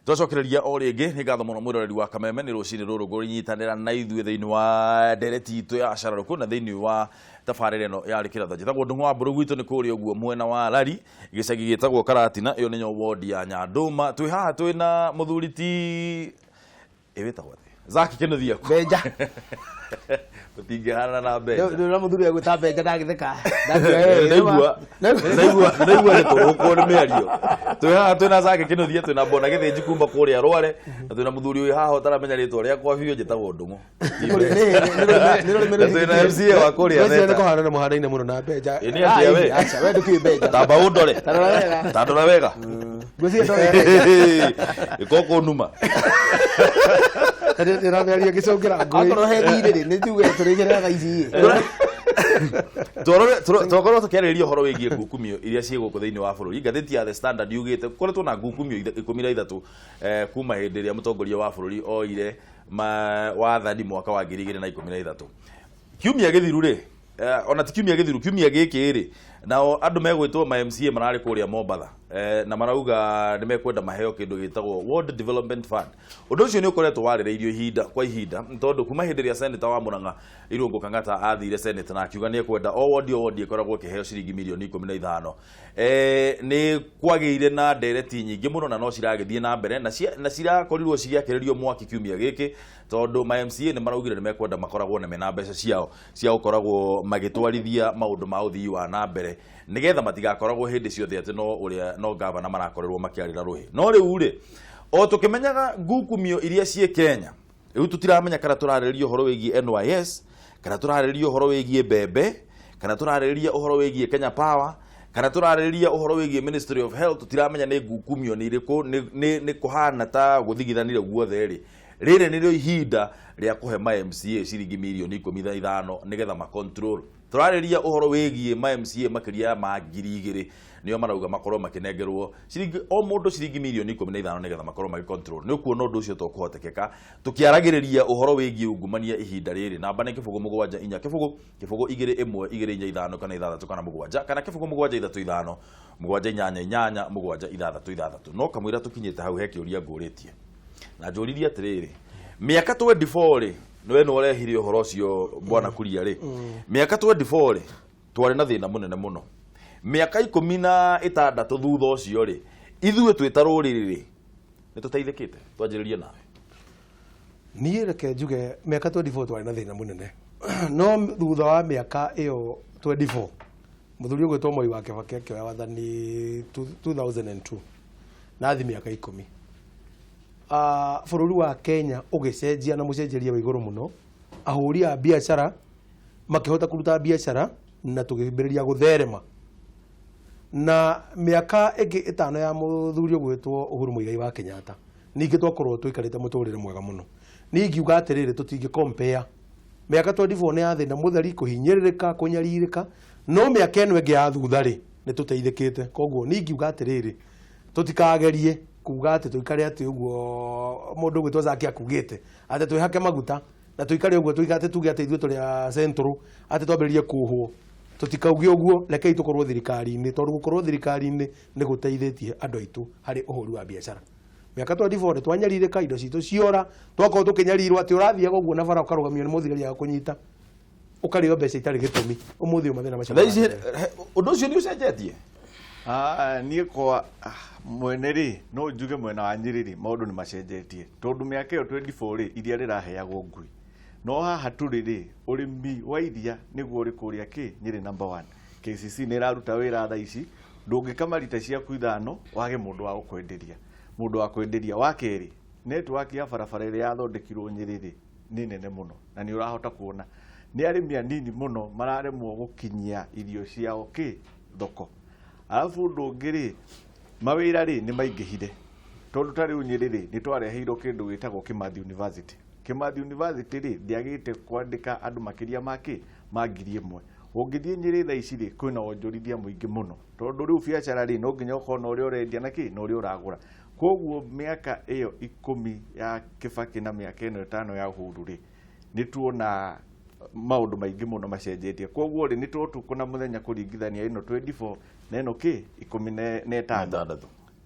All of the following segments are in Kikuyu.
Twacokereria o rĩngĩ nĩ ngatho mũno mwĩroreri wa Kameme nĩ rũcinĩ rũrũ ngũnyitanĩra na ithuĩ thĩinĩ wa ndereti itũ ya cararũkũ na thĩinĩ wa tabarĩra ĩno ya rĩkĩra njĩtagwo Ndung'u wa Mbũrũ, gwitũ nĩ kũrĩa ũguo mwena wa Lari, gĩcagi gĩtagwo Karatina, ĩyo nĩyo wodi ya Nyandũma. Twĩ haha twĩ na mũthuri ti ĩ wĩtagwo atĩa? Zaki Kĩnuthia. Benja. Tũtingĩhanana na Benja. Ndå mũthuri egwĩta Benja ndagĩtheka. Ndaigua ndaigua ndaigua nĩ tũrũkwo nĩ mĩario. Twĩ haha twĩna Zaki Kĩnuthia, twĩna Mbona Gĩthĩnji kuma kũrĩa Rware, na twĩna mũthuri wĩ haha ũtaramenya rĩtwa rĩakwa biũ, njĩtagwo Ndung'u. Na twĩna MCA wa kũrĩa Theta. Theta. Kũhanana mũhanaine mũno na Benja. Ĩ nĩ atĩa we? Aca, we ndũkĩũĩ Benja. Tamba ũndore. Tarora wega. Tandora wega. Ngwĩciria ndoĩ Benja. Ĩko kũnuma. Ndĩramĩaria ngĩcũngĩra ngũĩ. Akorwo he thirĩ rĩ, nĩ tuge tũrĩgerera thaa ici ĩ. Twakorwo tũkĩarĩrĩria ũhoro wĩgiĩ ngukumio iria ciĩ gũkũ thĩinĩ wa bũrũri. Ngathĩti ya The Standard yugĩte gũkoretwo na ngukumio 13 kuma hĩndĩ ĩrĩa mũtongoria wa bũrũri oire wathani mwaka wa 2013. Kiumia gĩthiru rĩ, ona ti kiumia gĩthiru, kiumia gĩkĩ rĩ, nao andũ megwĩtwo ma MCA mararĩ kũrĩa Mombatha, na marauga nĩ mekwenda maheo kĩndũ gĩtagwo Ward Development Fund. Ũndũ ũcio nĩ ũkoretwo warĩrĩirio ihinda kwa ihinda, tondũ kuma hĩndĩ ĩrĩa Senator wa Murang'a Irũngũ Kang'ata athire Senate na akiuga nĩ ekwenda o ward o ward ĩkoragwo ĩkĩheo ciringi mirioni 15, nĩ kwagĩire na ndereti nyingĩ mũno na no ciragĩthiĩ na mbere na na cirakorirwo cigĩakĩrĩrio mwaki kiumia gĩkĩ, tondũ ma MCA nĩ maraugire nĩ mekwenda makoragwo na mena mbeca ciao cia gũkoragwo magĩtwarithia maũndũ ma ũthii wa na mbere, nĩgetha matigakoragwo hĩndĩ ciothe atĩ no ũrĩa no gavana marakorerwo makĩarĩra rũhĩ. No rĩu rĩ, o tũkĩmenyaga ngukumio iria ciĩ Kenya rĩu, tũtiramenya kana tũrarĩrĩria ũhoro wĩgiĩ NYS, kana tũrarĩrĩria ũhoro wĩgiĩ mbembe, kana tũrarĩrĩria ũhoro wĩgiĩ Kenya Power, kana tũrarĩrĩria ũhoro wĩgiĩ Ministry of Health. Tũtiramenya nĩ ngukumio nĩ irĩkũ, nĩ kũhana ta gũthigithanire guothe rĩ. Rĩrĩ nĩrĩo ihinda rĩa kũhe ma MCA ciringi mirioni 15 nĩgetha ma control. Tũrarĩrĩria ũhoro wĩgiĩ ma MCA makĩria ma 2000, nĩo marauga makorwo makĩnengerwo ciringi, o mũndũ ciringi mirioni 15 nĩgetha makorwo magĩ control. Nĩ ũkuona ũndũ ũcio to kũhotekeka tũkĩaragĩrĩria ũhoro wĩgiĩ ungumania ihinda rĩrĩ? Namba nĩ 0 7 4 0 0 2 1 2 4 5 kana 6 kana 7 kana 0 7 3 5 7 8 8 7 6 6. No kamũira tũkinyĩte hau, he kĩũria ngũrĩtie na njũririe atĩrĩrĩ, mĩaka 24 rĩ, nĩwe nĩ ũrehire ũhoro ũcio, bwana Kuria rĩ, mĩaka 24 rĩ, twarĩ na thĩna mũnene mũno. Mĩaka 16 thutha ũcio rĩ, ithuĩ twĩ ta rũrĩrĩ rĩ, nĩ tũteithĩkĩte? Twanjĩrĩrie nawe. Niĩ reke njuge mĩaka 24 twarĩ na thĩna mũnene, no thutha wa mĩaka ĩyo 24, mũthuri ũgwĩtwo Moi wa Kĩbakĩ akĩoya wathani 2002 na thi mĩaka 10, bũrũri wa Kenya ũgĩcenjia na mũcenjerie wa igũrũ mũno. Ahũri a biacara makĩhota kũruta biacara na tũgĩambĩrĩria gũtherema. Na mĩaka ĩngĩ 5 ya mũthuri ũgwĩtwo Uhuru Muigai wa Kenyatta, ningĩ twakorwo tũikarĩte mũtũrĩre mwega mũno. Niĩ ingiuga atĩrĩrĩ, tũtingĩ compare. Mĩaka 24 nĩ ya thĩna mũtheri, kũhinyĩrĩrĩka, kũnyarirĩka, no mĩaka ĩno ĩngĩ ya thutha rĩ, nĩ tũteithĩkĩte. Koguo niĩ ingiuga atĩrĩrĩ, tũtikagerie kuga atĩ tũikare atĩ ũguo mũndũ ũgwĩtwo Zaki akugĩte atĩ twĩhake maguta na tũikare ũguo, tũikare atĩ tuge atĩ ithuĩ tũrĩ a Central, atĩ twambĩrĩrie kũhwo. Tũtikauge ũguo, rekei tũkorwo thirikari-inĩ, tondũ gũkorwo thirikari-inĩ nĩ gũteithĩtie andũ aitũ harĩ ũhũri wa biacara. Mĩaka 24 nĩ twanyarirĩka, indo citũ ciora, twakorwo tũkĩnyarirwo atĩ ũrathiaga ũguo na bara ũkarũgamio nĩ mũthigari agakũnyita, ũkarĩo mbeca itarĩ gĩtũmi. Ũmũthĩ ũyũ mathĩna macio Thaa ici marathira. Ũndũ ũcio nĩ ũcenjetie. Niĩ kwa mwene rĩ, no njuge mwena wa Nyĩrĩ rĩ, maũndũ nĩ macenjetie, tondũ mĩaka ĩyo 24 rĩ, iria rĩraheagwo ngui, no haha tũrĩ rĩ, ũrĩmi wa iria nĩguo ũrĩ kũrĩa kĩ Nyĩrĩ number one. KCC nĩ ĩraruta wĩra thaa ici, ndũngĩkama rita ciaku 5 wage mũndũ wa gũkwenderia, mũndũ wa kwenderia. Wa kerĩ, network ya barabara ĩrĩa yathondekirwo Nyĩrĩ rĩ, nĩ nene mũno na nĩ ũrahota kuona nĩ arĩmi anini mũno mararemwo gũkinyia irio ciao kĩ thoko. Arabu ũndũ ũngĩ rĩ, mawĩra rĩ nĩ maingĩhire, tondũ ta rĩu Nyĩrĩ rĩ, nĩ twareheirwo kĩndũ gĩtagwo Kimathi University. Kimathi University rĩ, ndĩagĩte kwandĩka andũ makĩria ma kĩ ma 1000. Ũngĩthiĩ Nyĩrĩ thaa ici rĩ, kwĩna wonjorithia mũingĩ mũno, tondũ rĩu biacara rĩ, no nginya ũkorwo na ũrĩa ũrendia na kĩ na ũrĩa ũragũra. Koguo mĩaka ĩyo 10 ya Kĩbakĩ na mĩaka ĩno 5 ya Uhuru rĩ, nĩ tuona maũndũ maingĩ mũno macenjetie. Koguo rĩ, nĩ tũtukũ na mũthenya kũringithania ĩno 24 na ĩno kĩ 15. 6.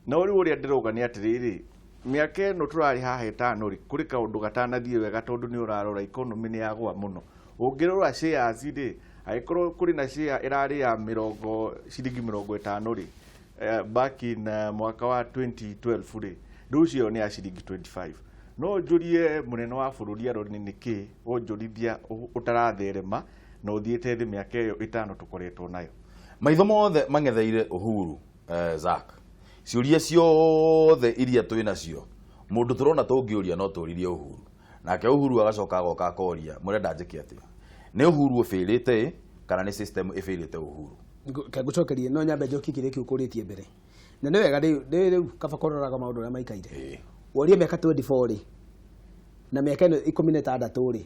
No rĩu ũrĩa ndĩrauga nĩ atĩrĩrĩ, Mĩaka ĩno tũrarĩ haha 5 rĩ, kũrĩ kaũndũ gatanathiĩ wega tondũ nĩ ũrarora economy nĩ yagũa mũno. Ũngĩrora shares rĩ, angĩkorwo kũrĩ na share ĩrarĩ ya mĩrongo ciringi 50 rĩ, back in mwaka wa 2012 rĩ, rĩu cio nĩ ya ciringi 25. No njũrie mũnene wa bũrũri arore nĩ nĩkĩ wonjorithia ũtaratherema na ũthiĩte thĩ mĩaka ĩyo 5 tũkoretwo nayo. Maitho mothe mang'etheire Uhuru, Zack. Ciũria ciothe iria twĩ nacio mũndũ tũrona tũngĩũria no tũririe Uhuru, nake Uhuru agacoka agoka akoria mũrenda njĩke atĩa? Nĩ Uhuru ũbĩrĩte kana nĩ system ĩbĩrĩte Uhuru? Ngũcokerie no nyambe njokie kĩrĩa kĩu ũkũrĩtie mbere. Na nĩ wega rĩu kaba kũroraga maũndũ ũrĩa maikaire. Worie mĩaka 24 rĩ, na mĩaka ĩno 16 rĩ,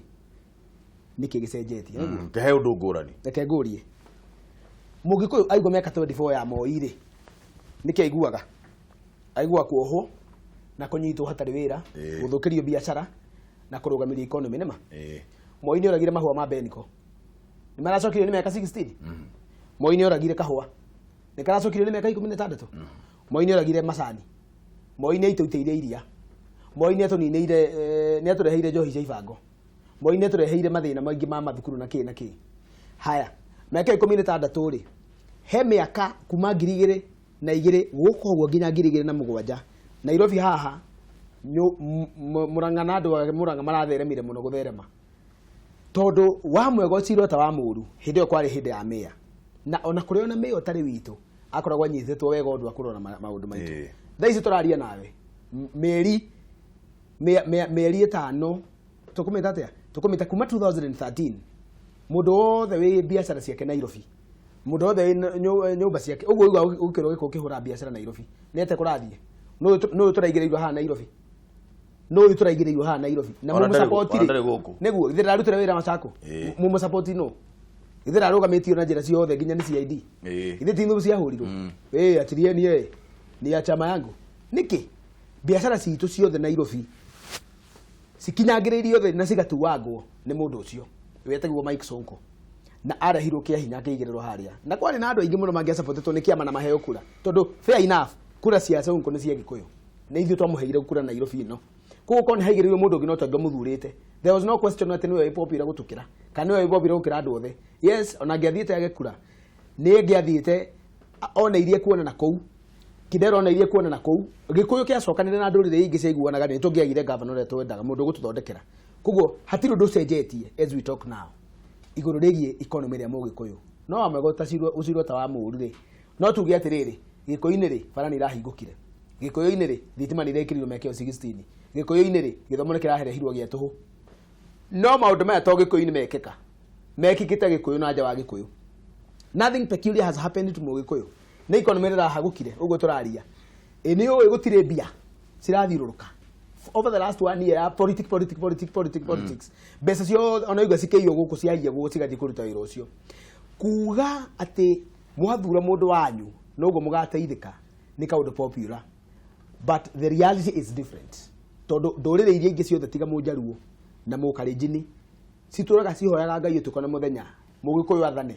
nĩkĩ gĩcenjetie? Kĩhe ũndũ ngũrani. Reke ngũrie. Mũgĩkũyũ aigua mĩaka 24 ya Moi rĩ, nĩkĩ aiguaga? Aiguaga kuohwo na kũnyitwo hatarĩ wĩra, gũthũkĩrio biacara na kũrũgamĩria economy, nĩma? Moi nĩ oragire mahũa ma Beniko. Nĩ maracokirio nĩ mĩaka 16. Moi nĩ oragire kahũa. Nĩ karacokirio nĩ mĩaka 16. Moi nĩ oragire macani. Moi nĩ aitũitĩire iria. Moi nĩ atũninĩire, nĩ atũreheire njohi cia ibango. Moi nĩ atũreheire mathĩna maingĩ ma mathukuru na kĩ na kĩ. Haya, mĩaka 16 rĩ, he mĩaka kuma 2002 gũka ũguo nginya 2007 Nairobi haha Murang'a na andũ a Murang'a maratheremire mũno gũtherema. Tondũ wa mwega ũcirwo ta wa mũru, hĩndĩ ĩyo kwarĩ hĩndĩ ya mĩa. Na ona kũrĩ ona mĩa ũtarĩ witũ, akoragwo anyitĩtwo wega ũndũ wa kũrora maũndũ maitũ. Thaa ici tũraria nawe, mĩeri 5, tũkũmĩta atĩa? Tũkũmĩta kuma 2013. Mũndũ wothe wĩ biacara ciake Nairobi, mũndũ wothe wĩ nyũmba ciake, ũguo ũigua ũgĩkĩrwo gĩko ũkĩhũra biacara Nairobi. Nĩ atĩa kũrathiĩ? Nũ tũraigĩrĩirwo haha Nairobi? Nũ tũraigĩrĩirwo haha Nairobi? Na mũmũsapoti rĩ? Nĩguo, ithe ndarutire wĩra Machako. Mũmũsapoti nũ? Ithe ndarũgamĩtio na njĩra ciothe nginya nĩ CID. Ithe ti thũ ciahũrirwo. Achirieni ni ya chama yangu. Nĩkĩ? Biacara citũ ciothe Nairobi cikinyangĩrĩirio thĩ na cigatuangwo nĩ mũndũ ũcio wetagwo Mike Sonko. Na arehirwo kĩa hinya akĩigĩrĩrwo harĩa. Na kwarĩ na andũ aingĩ mũno mangĩacabotetwo nĩ kĩama na maheo kura. Tondũ fair enough, kura cia Sonko nĩ cia Gĩkũyũ. Nĩ ithuĩ twamũheire kura Nairobi ĩno. Koguo korwo nĩ haigĩrĩirwo mũndũ ũngĩ no tũngĩamũthurĩte. There was no question atĩ nĩwe wĩ popular gũtũkĩra. Kana nĩwe wĩ popular gũkĩra andũ othe. Yes, ona angĩathiĩte age kura. Nĩ angĩathiĩte one iria kuona na kũu. Kidero ona iria kuona na kũu. Gĩkũyũ kĩacokanĩre na ndũrĩrĩ ingĩ ciaiguanaga nĩ tũngĩagire governor ũrĩa twendaga mũndũ ũgũtũthondekera. Koguo hatirĩ ũndũ ũcenjetie as we talk now. Igũrũ rĩgiĩ economy ĩrĩa mũgĩkũyũ. No wa mwega ũcirwo ta wa mũũru rĩ. No tuge atĩrĩrĩ, Gĩkũyũ-inĩ rĩ, bara nĩ irahingũkire. Gĩkũyũ-inĩ rĩ, thitima nĩ irekĩrirwo mĩaka ĩyo 16. Gĩkũyũ-inĩ rĩ, gĩthomo nĩ kĩraherehirwo gĩa tũhũ. No maũndũ maya to Gĩkũyũ-inĩ mekĩka. Mekĩkĩte Gĩkũyũ na nja wa Gĩkũyũ. Nothing peculiar has happened to Mũgĩkũyũ. Nĩ economy ĩrahagũkire ũguo tũraria. Ĩ nĩ ũĩ gũtirĩ mbia cirathiũrũrũka. Over the last 1 year ya politic, politic, politic, politic, politics. Mbeca ciothe ona igua cikĩiywo gũkũ ciaiyagwo cigathiĩ kũruta wĩra ũcio. Kuga atĩ mwathura mũndũ wanyu noguo mũgateithĩka nĩ kaũndũ popular. But the reality is different. Tondũ ndũrĩrĩ iria ingĩ ciothe tiga Mũnjaruo na Mũkalenjin citũraga cihoyaga Ngai ũtukũ na mũthenya Mũgĩkũyũ athane.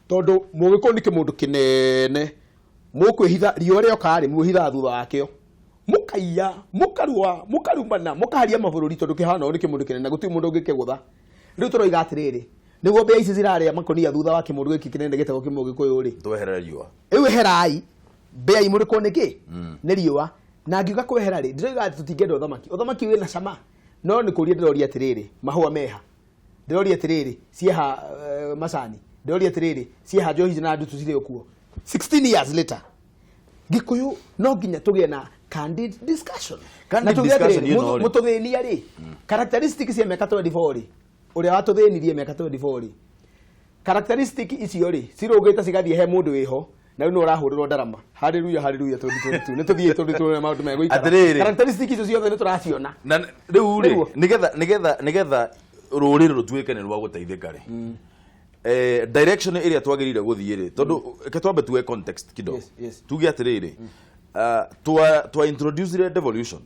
Tondũ Mũgĩkũyũ nĩ kĩmũndũ kĩnene, mũkwĩhitha riũa rĩoka rĩ, mwĩhithaga thutha wakĩo. Mũkaiya, mũkarũa, mũkarumana, mũkaharia mabũrũri tondũ kĩhana ũũ nĩ kĩmũndũ kĩnene, gũtirĩ mũndũ ũngĩkĩgũtha. Rĩu tũroiga atĩrĩrĩ, nĩguo mbĩa ici cirarĩa makũnia thutha wa kĩmũndũ gĩkĩ kĩnene gĩtagwo kĩmũgĩkũyũ rĩ. Tweherere riũa. Rĩu eherai, mbĩa imũrĩkwo nĩkĩ? Nĩ riũa. Na ngiuga kwehera rĩ, ndĩroiga atĩ tũtingĩenda ũthamaki. Ũthamaki wĩna cama. No nĩ kũria ndĩroria atĩrĩrĩ, mahũa meha. Ndĩroria atĩrĩrĩ, cieha macani. Ndĩroria atĩrĩrĩ, cieha njohi na ndutu cirĩ okuo. 16 years later, Gĩkũyũ no nginya tũgĩe na candid discussion. Candid Na tuge atĩrĩrĩ, discussion ĩno rĩ. mũtũthĩnia rĩ, characteristics cia mĩaka 24 rĩ, ũrĩa watũthĩnirie mĩaka 24 rĩ, characteristic icio rĩ, cirũgĩte cigathiĩ he mũndũ wĩho, na rĩu nĩ ũrahũrĩrwo ndarama. Hallelujah, hallelujah, 2022. Nĩ tũthiĩ tũndũ tuone maũndũ megũikara. Atĩrĩrĩ. Characteristic icio ciothe nĩ tũraciona. Na rĩu rĩ, Nĩguo. nĩgetha rũrĩrĩ rũtuĩke nĩ rwa gũteithĩka rĩ. Direction ĩrĩa twagĩrĩire gũthiĩ rĩ, tondũ reke twambe tuwe context kidogo. Yes, yes. Tuge atĩrĩrĩ, twa introduce devolution.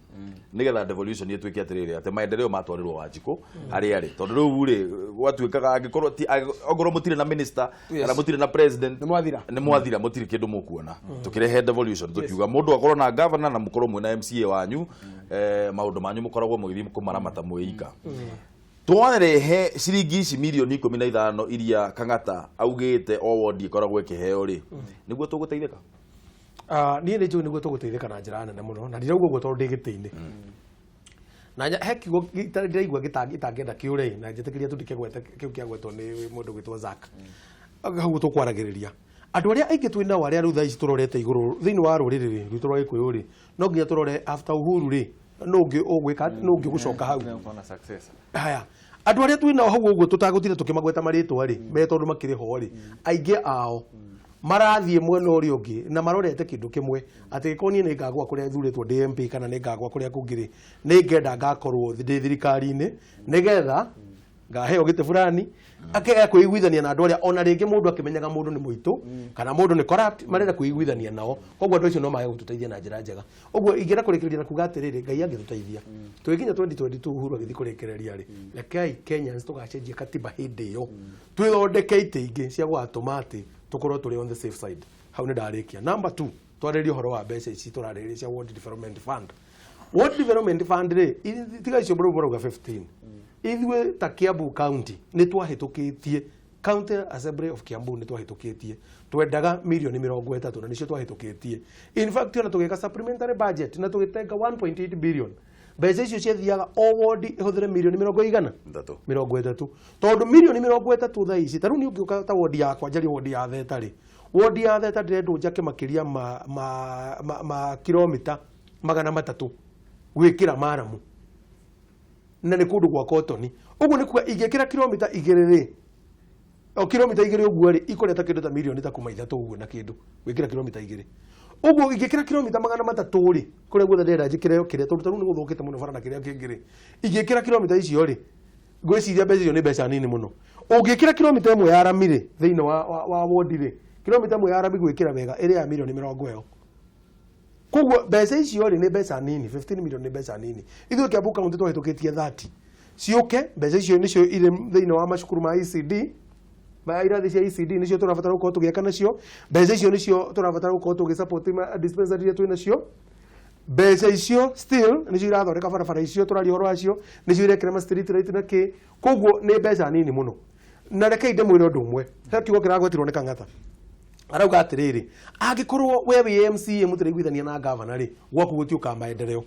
Nigetha devolution ĩtuĩke atĩrĩrĩ, atĩ maendeleo matwarĩrwo Wanjikũ harĩa arĩ, tondũ rĩu rĩ gwatuĩkaga angĩkorwo ti ongorwo mũtirĩ na minister kana mũtirĩ na president, Nĩ mwathira. Nĩ mwathira, mũtirĩ kĩndũ mũkuona. Tũkĩrehe devolution, tũkiuga mũndũ akorwo na governor na mũkorwo mwĩna MCA wanyu, maũndũ manyu mũkoragwo mũgĩthiĩ kũmaramata mwĩika. Twarehe ciringi ici mirioni 15 iria Kang'ata augĩte o wodi ĩkoragwo ĩkĩheo rĩ, nĩguo tũgũteithĩka? Ah, niĩ nĩ njũĩ nĩguo tũgũteithĩka na njĩra nene mũno, na ndirauga ũguo tondũ ndĩ gĩtĩ-inĩ na he kiugo ndĩraigua itangĩenda kĩũre, na njĩtĩkĩria tu ndikĩgwete kĩu kĩagwetwo nĩ mũndũ gwĩtwo Zack. Hau tũkwaragĩrĩria andũ arĩa aingĩ twĩ nao, arĩa rĩu thaa ici tũrorete igũrũ thĩinĩ wa rũrĩrĩ rĩ rwitũ rwa Gĩkũyũ rĩ, no nginya tũrore after Uhuru rĩ, nũ ũngĩ ũgwĩka, nũ ũngĩ ũgũcoka hau. Nĩũkona success. Haya, andũ arĩa twĩ nao hau ũguo tũtagũtinda tũkĩmagweta marĩtwa rĩ, me tondũ makĩrĩ ho rĩ, aingĩ ao marathiĩ mwena ũrĩa ũngĩ na marorete kĩndũ kĩmwe, atĩ gĩkorwo niĩ nĩ ngagwa kũrĩa thurĩtwo ndĩ MP kana nĩ ngagwa kũrĩa kũngĩ rĩ, nĩ ngenda ngakorwo ndĩ thirikari-inĩ nĩgetha ngaheo gĩtĩ fulani, akega kwĩiguithania na andũ arĩa ona rĩngĩ mũndũ akĩmenyaga mũndũ nĩ mũitũ kana mũndũ nĩ corrupt, marenda kwĩiguithania nao. Koguo andũ acio no mage gũtũteithia na njĩra njega. Ũguo ingĩenda kũrĩkĩrĩria na kuga atĩrĩrĩ, Ngai angĩtũteithia tũgĩkinya 2022, Uhuru agĩthiĩ kũrĩkĩrĩria rĩ, rekei Kenyans tũgacenjia katiba hĩndĩ ĩyo, twĩthondeke itĩ ingĩ cia gũgatũma atĩ tũkorwo tũrĩ on the safe side. Hau nĩ ndarĩkia. Number two, twarĩrie ũhoro wa mbeca ici tũrarĩrĩria cia World Development Fund. World Development Fund rĩ, tiga icio mũrauga 15, ithuĩ ta Kiambu County nĩ twahĩtũkĩtie, County Assembly of Kiambu nĩ twahĩtũkĩtie, twendaga mirioni 30, na nĩcio twahĩtũkĩtie. In fact, ona tũgĩka supplementary budget na tũgĩtenga 1.8 billion. Mbeca icio ciathiaga o ward ĩhũthĩre mirioni mĩrongo igana Ithatũ. 30, tondũ mirioni 30 thaa ici, ta rĩu niĩ ũngĩũka ta wodi yakwa, njarie wodi ya Theta rĩ, wodi ya Theta ndĩrendwo njake makĩria ma kilomita 300 gwĩkĩra maramu, na nĩ kũndũ gwa kotoni. Ũguo nĩ kuga ingĩkĩra kilomita 2 rĩ, o kilomita 2 ũguo rĩ, ikũreta kĩndũ ta mirioni ta kuma 3 ũguo na kĩndũ gwĩkĩra kilomita 2 ũguo. Ingĩkĩra kilomita 300 rĩ, kũrĩa guothe ndĩrenda njĩkĩre kĩrĩa, tondũ ta rĩu nĩ gũthũkĩte mũno bara na kĩrĩa kĩngĩ rĩ, ingĩkĩra kilomita icio rĩ, ngwĩciria mbeca icio nĩ mbeca nini mũno. Ũngĩkĩra kilomita 1 ya rami rĩ, thĩinĩ wa wodi rĩ, kilomita 1 ya rami gwĩkĩra wega ĩrĩa ya mirioni mĩrongo ĩyo. Koguo mbeca icio rĩ, nĩ mbeca nini, 15 million nĩ mbeca nini. Ithuĩ Kiambu County twahĩtũkĩtie 30 ciũke. Mbeca icio nĩcio irĩ thĩinĩ wa macukuru ma ECD, ma irathi cia ECD, nĩcio tũrabatara gũkorwo tũgĩaka nacio. Mbeca icio nĩcio tũrabatara gũkorwo tũgĩ ma dispensary iria twĩ nacio. Mbeca icio still nĩcio irathondeka barabara icio tũraria ũhoro wacio, nĩcio irekĩra ma street light na kĩ. Koguo nĩ mbeca nini mũno. Na rekei ndĩmwĩre ũndũ ũmwe, he kiugo kĩragwetirwo nĩ Kang'ata, arauga atĩrĩrĩ, angĩkorwo we wĩ MCA mũtiraiguithania na gavana rĩ, gwaku gũtiũkaga maendeleo.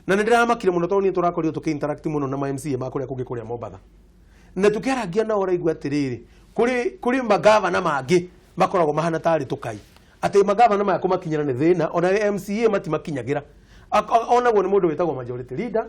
Na nĩ ndĩramakire mũno tondũ niĩ tũrakorirwo tũkĩ interact mũno na ma MCA ma kũrĩa kũngĩ, kũrĩa Mombatha, na tũkĩarangia nao, ũraigua atĩrĩrĩ, kũrĩ magavana mangĩ makoragwo mahana tarĩ tũkai, atĩ magavana maya kũmakinyĩra nĩ thĩna, ona MCA matimakinyagĩra. Onagwo nĩ mũndũ wĩtagwo majority leader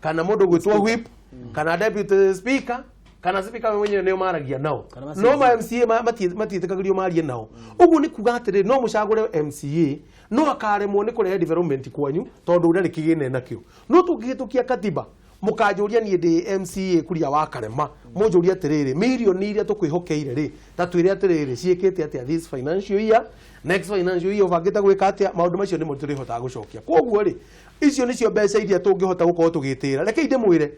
kana mũndũ gwĩtwo whip kana deputy speaker kana speaker we mwenyewe, nĩo maragia nao. Kana ma No ma MCA matiĩtĩkagĩrio marie nao. Ũguo nĩ kuga atĩrĩ, no mũcagũre MCA no akaremwo nĩ kũrehe development kwanyu tondũ ndarĩ kĩgĩna nakĩo. No tũngĩhĩtũkia katiba, mũkanjũria niĩ ndĩ MCA kuria wa Karema, mũnjũrie atĩrĩrĩ, mirioni iria tũkwĩhokeire rĩ, ta twĩre atĩrĩrĩ, ciĩkĩte atĩa this financial year, next financial year ũbangĩte gwĩka atĩa? Maũndũ macio nĩmo tũrĩhotaga gũcokia. Koguo rĩ, icio nĩcio mbeca iria tũngĩhota gũkorwo tũgĩtĩra. Rekei ndĩmwĩre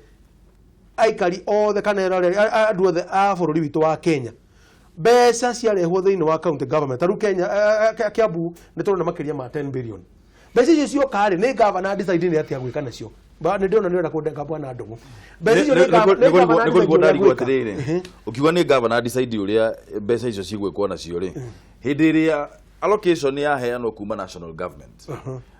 aikari othe kana eroreri, andũ othe a bũrũri witũ wa Kenya, mbeca ciarehwo thĩinĩ wa county government, ta rĩu Kenya, Kiambu nĩ tũrona makĩria ma 10 billion. Mbeca icio cioka rĩ, nĩ governor decide nĩ atĩa gwĩka nacio. Nĩ ndĩrona nĩ ũrenda kũndenga, bwana Ndũng'ũ. Mbeca icio nĩ nĩ governor nĩ kũrigwo decide ũrĩa ndarigwo gwĩka. Atĩrĩrĩ, ũkiuga nĩ governor decide ũrĩa mbeca icio cigwĩkwo nacio rĩ, hĩndĩ ĩrĩa allocation yaheanwo kuma national government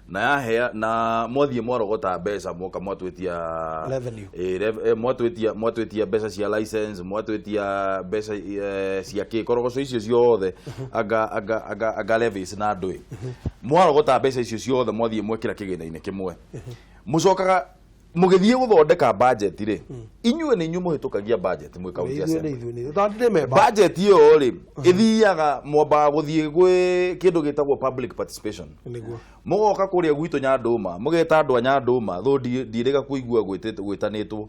na yahea na mwathiĩ mwarogota mbeca, mwoka mwatwĩtia Revenue. Mwatwĩtia mbeca cia license, mwatwĩtia mbeca cia kĩ korogoco icio ciothe, anga levies na andũ ĩ, mwarogota mbeca icio ciothe, mwathiĩ mwekĩra kĩgĩna-inĩ kĩmwe, mũcokaga mũgĩthiĩ gũthondeka budget rĩ, inyuĩ nĩ inyuĩ mũhĩtũkagia budget mwĩ county Ithuĩ nĩ assembly. Ithuĩ nĩ tondũ ndĩ member. Budget ĩyo rĩ, ĩthiaga, mwambaga gũthiĩ gwĩ kĩndũ gĩtagwo public participation. Nĩguo. Mũgoka kũrĩa gwitũ Nyandũma, mũgeta andũ a Nyandũma, thũ ndiĩrĩga kũigua gwĩtanĩtwo.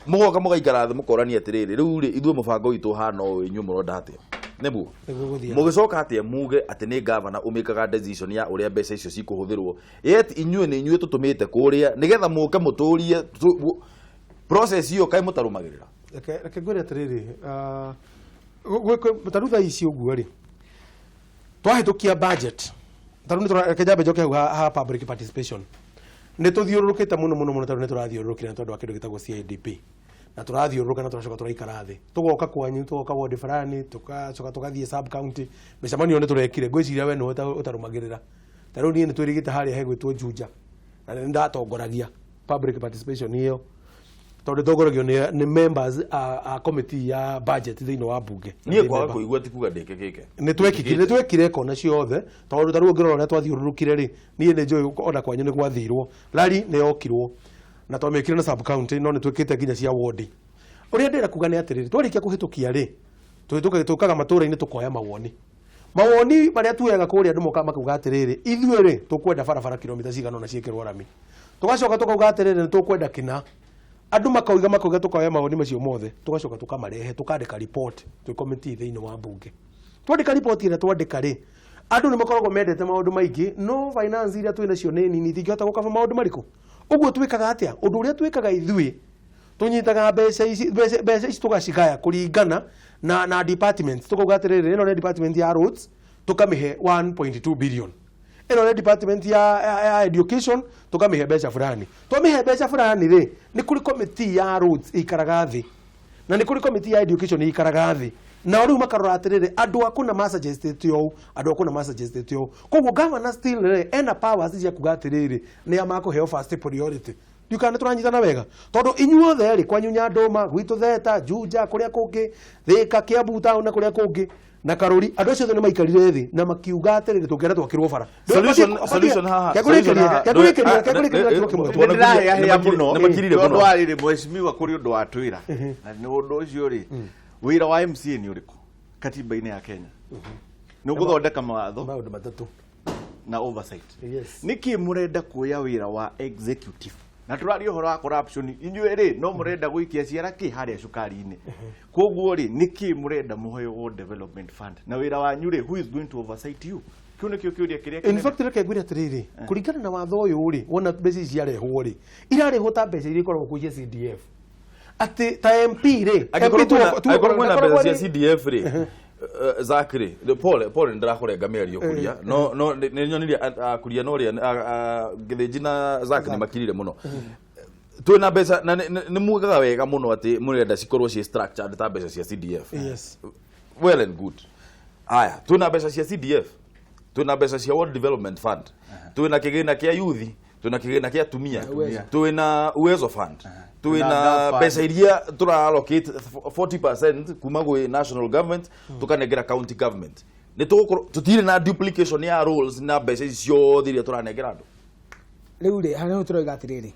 Mũgoka mũgaikara thĩ, mũkorania atĩrĩrĩ, rĩu rĩ, ithuĩ mũbango witũ ũhana ũũ, inyuĩ mũronda atĩa? Nĩguo. Nĩguo gũthiaga. Mũgĩcoka atĩa muge atĩ nĩ gavana ũmĩkaga decision ya ũrĩa mbeca icio cikũhũthĩrwo, yet inyuĩ nĩ inyuĩ tũtũmĩte kũrĩa nĩgetha mũke mũtũrie process ĩyo kaĩ mũtarũmagĩrĩra? Reke ngwĩre atĩrĩrĩ, ta rĩu thaa ici ũguo rĩ, twahĩtũkia budget, ta rĩu reke njambe njoke hau ha public participation. Nĩ tũthiũrũrũkĩte mũno mũno mũno, tondũ nĩ tũrathiũrũrũkire nĩ tondũ wa kĩndũ gĩtagwo CIDP, na tũrathiũrũrũka na tũracoka tũraikara thĩ, tũgoka kwanyu, tũgoka ward fulani, tũgacoka tũgathiĩ sub county. Mĩcemanio nĩ tũrekire, ngwĩciria we nĩwe ũtarũmagĩrĩra. Ta rĩu niĩ nĩ twĩrĩgĩte harĩa hegwĩtwo Juja, na nĩ ndatongoragia public participation ĩyo, tondũ ĩtongoragio nĩ members a committee ya budget thĩinĩ wa bunge. Niĩ kwaga kũigua ti kuga ndĩkĩkĩte. Nĩ twekikire, nĩ twekire kona ciothe, tondũ ta rĩu ũngĩrora ũrĩa twathiũrũrũkire rĩ, niĩ nĩ njũĩ ona kwanyu nĩ gwathirwo, rari nĩ yokirwo na twamĩkire na sub county, no nĩ twĩkĩte nginya cia ward. Ũrĩa ndĩrenda kuga nĩ atĩrĩrĩ, twarĩkia kũhĩtũkia rĩ, tũhĩtũkaga, tũkaga matũra-inĩ, tũkoya mawoni. Mawoni marĩa tuoyaga kũrĩa, andũ mokaga makauga atĩrĩrĩ, ithuĩ rĩ tũkwenda barabara kilomita cigana ũna ciĩkĩrwo rami. Tũgacoka tũkauga atĩrĩrĩ, nĩ tũkwenda kĩna. Andũ makauga, tũkoya mawoni macio mothe, tũgacoka tũkamarehe, tũkandĩka report twĩ committee thĩinĩ wa bunge. Twandĩka report ĩrĩa twandĩka rĩ, andũ nĩ makoragwo mendete maũndũ maingĩ, no finance iria twĩ nacio nĩ nini, itingĩhota gũkaba maũndũ marĩkũ. Ũguo twĩkaga atĩa? Ũndũ ũrĩa twĩkaga ithuĩ, tũnyitaga mbeca ici, mbeca ici tũgacigaya kũringana na departments. Tũkauga atĩrĩrĩ, ĩno nĩ department ya roads, tũkamĩhe 1.2 billion, ĩno nĩ department ya education, tũkamĩhe mbeca fulani. Twamĩhe mbeca fulani rĩ, nĩ kũrĩ committee ya roads ĩikaraga thĩ, na nĩ kũrĩ committee ya education ĩikaraga thĩ, nao rĩu makarora atĩrĩrĩ, andũ a kũna masuggestĩte ũũ, andũ a kũna masuggestĩte ũũ. Koguo governor still rĩ ena powers cia kuga atĩrĩrĩ, nĩ a makũheo first priority. Ndiũĩ nĩ tũranyitana wega, tondũ inyuothe rĩ, kwanyu Nyandũma, gwitũ Theta, Juja, kũrĩa kũngĩ, Thĩka, Kiambu town na kũrĩa kũngĩ na Karũri, andũ acio othe nĩ maikarire thĩ na makiuga atĩrĩrĩ, tũngĩenda twakĩrwo bara. Solution haha, solution haha. Kengũrĩkĩria kiugo kĩmwe. Bwana Kuria, Nĩndĩrahĩahĩa mũno. nĩmakirire tondũ mũno. warĩrĩ mheshimiwa, kũrĩ ũndũ watwĩra, na nĩ ũndũ ũcio rĩ, wĩra wa MCA nĩ ũrĩkũ katiba-inĩ ya Kenya? Nĩ ũgũthondeka mawatho Maũndũ matatũ. na oversight. Yes. Nĩkĩ mũrenda kuoya wĩra wa executive? Na tũraria ũhoro wa corruption, inyuĩ rĩ no mũrenda gũikia ciara kĩ harĩa cukari-inĩ. Koguo rĩ, nĩkĩ mũrenda mũheo World Development Fund na wĩra wanyu rĩ, who is going to oversight you? Kĩu nĩkĩo kĩũria kĩrĩa In kĩnene. fact, reke ngwĩre atĩrĩrĩ, kũringana na watho ũyũ rĩ, wona mbeca ici ciarehwo rĩ, irarehwo ta mbeca iria ikoragwo kuo cia CDF, atĩ ta MP rĩ, Angĩkorwo MP angĩkorwo kwĩna ndakoragwo mbeca cia arĩ- CDF rĩ, Zack rĩ, pole pole, nĩndĩrakũrenga mĩario kuria, no nĩ nyonirie kuria no ũrĩa Gĩthĩnji na Zack nĩ makirire mũno. Twĩna mbeca na nĩ mugaga wega mũno atĩ mũrenda cikorwo ciĩ structured ta mbeca cia CDF. Yes. Well and good. Haya, twĩna mbeca cia CDF, twĩna mbeca cia World Development Fund, twĩna kĩgĩna kĩa youth, twĩna kĩgĩna kĩa atumia, twĩna Uwezo Fund, Twĩna twĩna Gap Fund. mbeca iria tũra allocate 40% kuma gwĩ national government tũkanengera county government. Nĩ tũgũkorwo tũtirĩ na duplication ya roles na mbeca ici ciothe iria tũranengera andũ? Rĩu rĩ, harĩa tũroiga atĩrĩrĩ,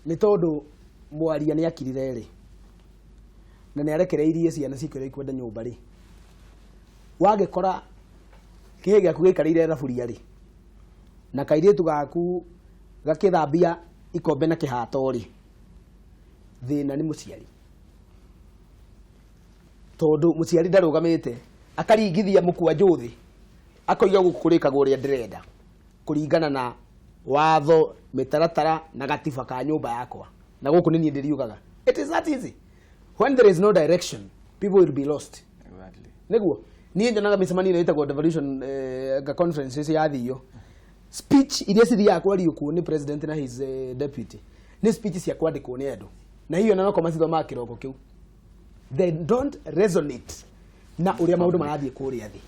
nĩ tondũ mwaria nĩ akirire rĩ, na nĩ arekereirie ciana cikwĩrwo ikwenda nyũmba rĩ, wagĩkora kĩhĩ gĩaku gĩikarĩire thaburia rĩ, na kairĩtu gaku gakĩthambia ikombe na kĩhato rĩ, thĩna nĩ mũciari, tondũ mũciari ndarũgamĩte akaringithia mũkwanjũ thĩ, akoiga gũkũ kũrĩkagwo ũrĩa ndĩrenda kũringana na watho, mĩtaratara na gatiba ka nyũmba yakwa, na gũkũ nĩ niĩ ndĩriugaga. It is that easy. When there is no direction, people will be lost. Exactly. Nĩguo niĩ nyonaga mĩcemanio ĩno ĩtagwo devolution nga conferences yathio, speech iria cithiaga kwario kuo nĩ president na his deputy nĩ speech cia kwandĩkwo nĩ andũ, na hiyo nako macithomaga kĩroko kĩu. They don't resonate na ũrĩa maũndũ marathiĩ kũrĩa thĩ.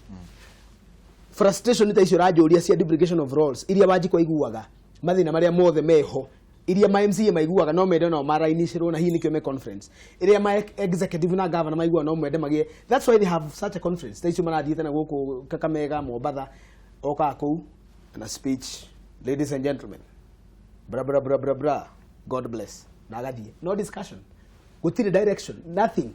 Frustration ta icio ũranjũria cia duplication of roles iria Wanjikũ aiguaga, mathĩna marĩa mothe meho iria ma MCA maiguaga no mende no marainicĩrwo, na hihi nĩkĩo me conference iria ma executive na governor maiguaga no mende magĩe. That's why they have such a conference ta icio marathiĩte na gũkũ Kakamega, Mombatha, okaga kũu na speech, "Ladies and gentlemen, bra bra bra bra bra, God bless," na agathiĩ. No discussion, gũtirĩ direction, nothing.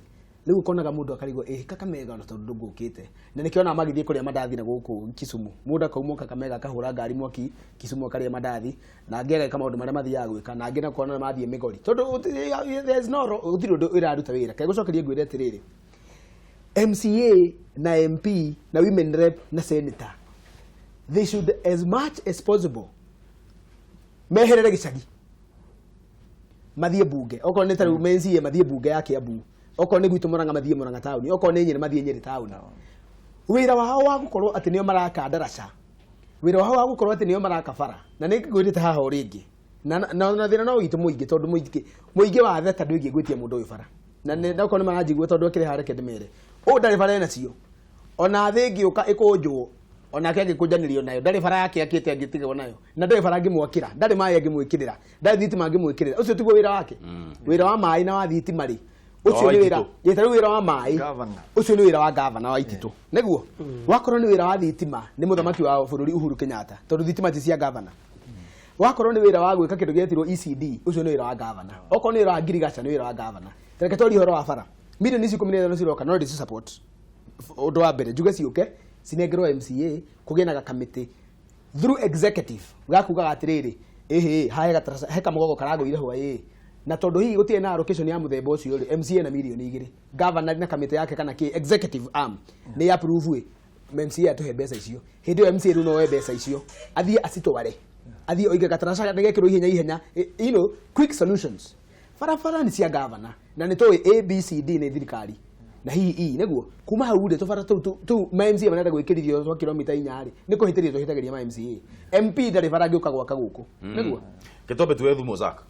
Rĩu ũkonaga mũndũ akarigwo, ĩ Kakamega ona tondũ ndũngũkĩte, na nĩkĩo ona magĩthiĩ kũrĩa mandathi na gũkũ Kisumu, mũndũ akauma Kakamega akahũra ngari mwaki Kisumu akarĩa mandathi, na angĩ ageka maũndũ marĩa mathiaga gwĩka, na angĩ nakona mathiĩ Migori, tondũ there is no gũtirĩ ũndũ ĩraruta wĩra. Kegũcokeria ngwĩre atĩrĩrĩ, MCA na MP na women rep na senator, they should as much as possible meherere gĩcagi, mathiĩ bunge. Okorwo nĩ ta rĩu MCA mathiĩ bunge ya Kiambu, okorwo nĩ gwitũ Murang'a mathiĩ Murang'a taũni, okorwo nĩ Nyĩrĩ mathiĩ Nyĩrĩ taũni. Wĩra wao wa gũkorwo atĩ nĩo maraka ndaraca, wĩra wao wa gũkorwo atĩ nĩo maraka bara, na nĩ ngwĩrĩte haha o rĩngĩ, na thĩna no witũ mũingĩ, tondũ mũingĩ wa theta ndwĩgiĩ gwĩtia mũndũ ũyũ bara, na nĩ okorwo nĩ maranjigua tondũ akĩrĩ haha, reke ndĩmere ũũ, ndarĩ bara enacio, ona thĩ ĩngĩũka ĩkũnjwo onake angĩkũnjanĩrio nayo, ndarĩ bara yake akĩte angĩtigwo nayo, na ndarĩ bara angĩmwakĩra, ndarĩ maĩ angĩmwĩkĩrĩra, ndarĩ thitima angĩmwĩkĩrĩra. Ũcio tiguo wĩra wake. Wĩra wa maĩ na wa thitima rĩ, ũcio nĩ wĩra ĩ, ta rĩu wĩra wa maĩ Governor. Ũcio nĩ wĩra wa gavana wa Ititũ, nĩguo wakorwo nĩ wĩra wa thitima nĩ mũthamaki wa bũrũri Uhuru Kenyatta, tondũ thitima ti cia gavana. Wakorwo nĩ wĩra wa gwĩka kĩndũ gĩetirwo ECD, ũcio nĩ wĩra wa gavana. Okorwo nĩ wĩra wa ngirigaca, nĩ wĩra wa gavana. Reke twarie ũhoro wa bara. Milioni ici 15 ciroka, no ndĩci support. Ũndũ wa mbere njuge ciũke cinengerwo MCA, kũgĩe na gakamĩtĩ through executive gakugaga atĩrĩrĩ, ĩhĩ, hahe gataraca he kamũgongo karagũire hwaĩ, na tondũ hihi gũtirĩ na allocation ya mũthemba ũcio rĩ, MCA na milioni 2, governor na kamĩtĩ yake kana kĩ executive arm nĩ approve ĩ MCA atũhe mbeca icio. Hĩndĩ ĩyo MCA rĩu no oe mbeca icio athiĩ acitware, athiĩ oige gataraca nĩgekĩrwo ihenya ihenya. Quick solutions. Barabara nĩ cia gavana, na nĩ tũĩ A B C D nĩ thirikari na hihi E nĩguo kuma hau rĩ, tũbara tũu tũu ma MCA marenda gwĩkĩrithio twa kilomita 4 rĩ, nĩ kũhĩtĩria tũhĩtagĩria ma MCA. MP ndarĩ bara angĩũka gwaka gũkũ, nĩguo. Gĩtombe tuwe thumo zak.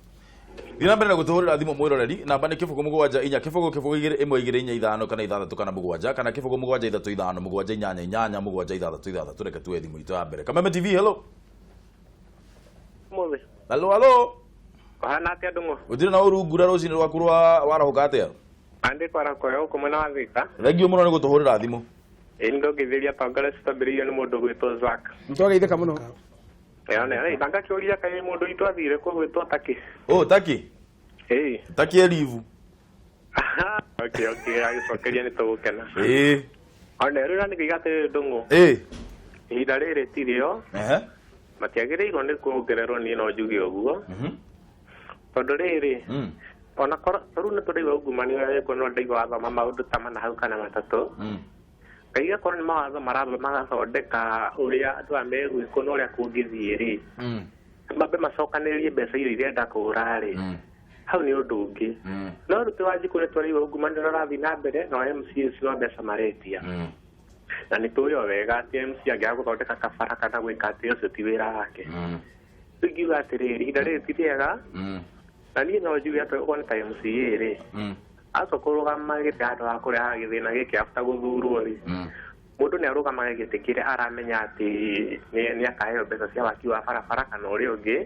Thiĩ na mbere na gũtũhũrĩra thimũ, mwĩroreri. Namba nĩ 0 7 4 0 0 2 1 2 4 5 kana 6 kana 7 kana 0 7 3 5 7 8 8 7 6 6. Reke tuwe thimũ itũ ya mbere. Kameme TV, hello. Mũthĩ. Halo, halo. Ũhana atĩa, Ndung'u? Gũtirĩ na ũru. Ngura rũcinĩ rwaku rwa warahũka atĩa? Andĩkwo arakoya gũkũ mwena wa Thika. Thengio mũno nĩ gũtũhũrĩra thimũ. Ĩĩ, nĩ ndongithĩria atongoria citambĩrĩirio nĩ mũndũ gwĩtwo Zack. Twageithĩka mũno. Ĩone, ndangakĩũria kaĩ mũndũ witũ athire kũ gwĩtwo Taki. Ũ Taki? Ĩĩ. Taki erivu. Okay, agĩcokeria nĩ tũgũkena. Ĩĩ. One, rĩu na nĩngĩiga atĩrĩrĩ, Ndung'u. Ĩĩ. Ihinda rĩrĩ tirĩo. Matiagĩrĩirwo nĩ kuongererwo, niĩ no njuge ũguo. Tondũ rĩrĩ, ona korwo rĩu nĩ tũraigua ungumania ũrĩa wĩkuo, no ndaigua wathoma maũndũ ta mana hau kana matatũ. Ngai, akorwo nĩ mawatho maramba magathondeka ũrĩa andũ aya megwĩkwo na ũrĩa kũngĩthiĩ rĩ, mambe macokanĩrĩrie mbeca iria irenda kũra rĩ, hau nĩ ũndũ ũngĩ. No rĩu twĩ Wanjikũ nĩ tũraigua ungumania ũrĩa ũrathiĩ na mbere, na MCAs no mbeca maretia, na nĩ tũĩ o wega atĩ MC angĩaga gũthondeka kabara kana gwĩka atĩ, ũcio ti wĩra wake. Rĩu ingiuga atĩrĩrĩ, ihinda rĩrĩ ti rĩega, na niĩ no njuge atĩ okorwo nĩ ta MCA rĩ, acoka kũrũgama gĩtĩ handũ ha kũrehaga gĩthĩna gĩkĩ after gũthurwo rĩ, mũndũ nĩ arũgamaga gĩtĩ kĩrĩa aramenya atĩ nĩ akaheo mbeca cia waki wa barabara kana ũrĩa ũngĩ,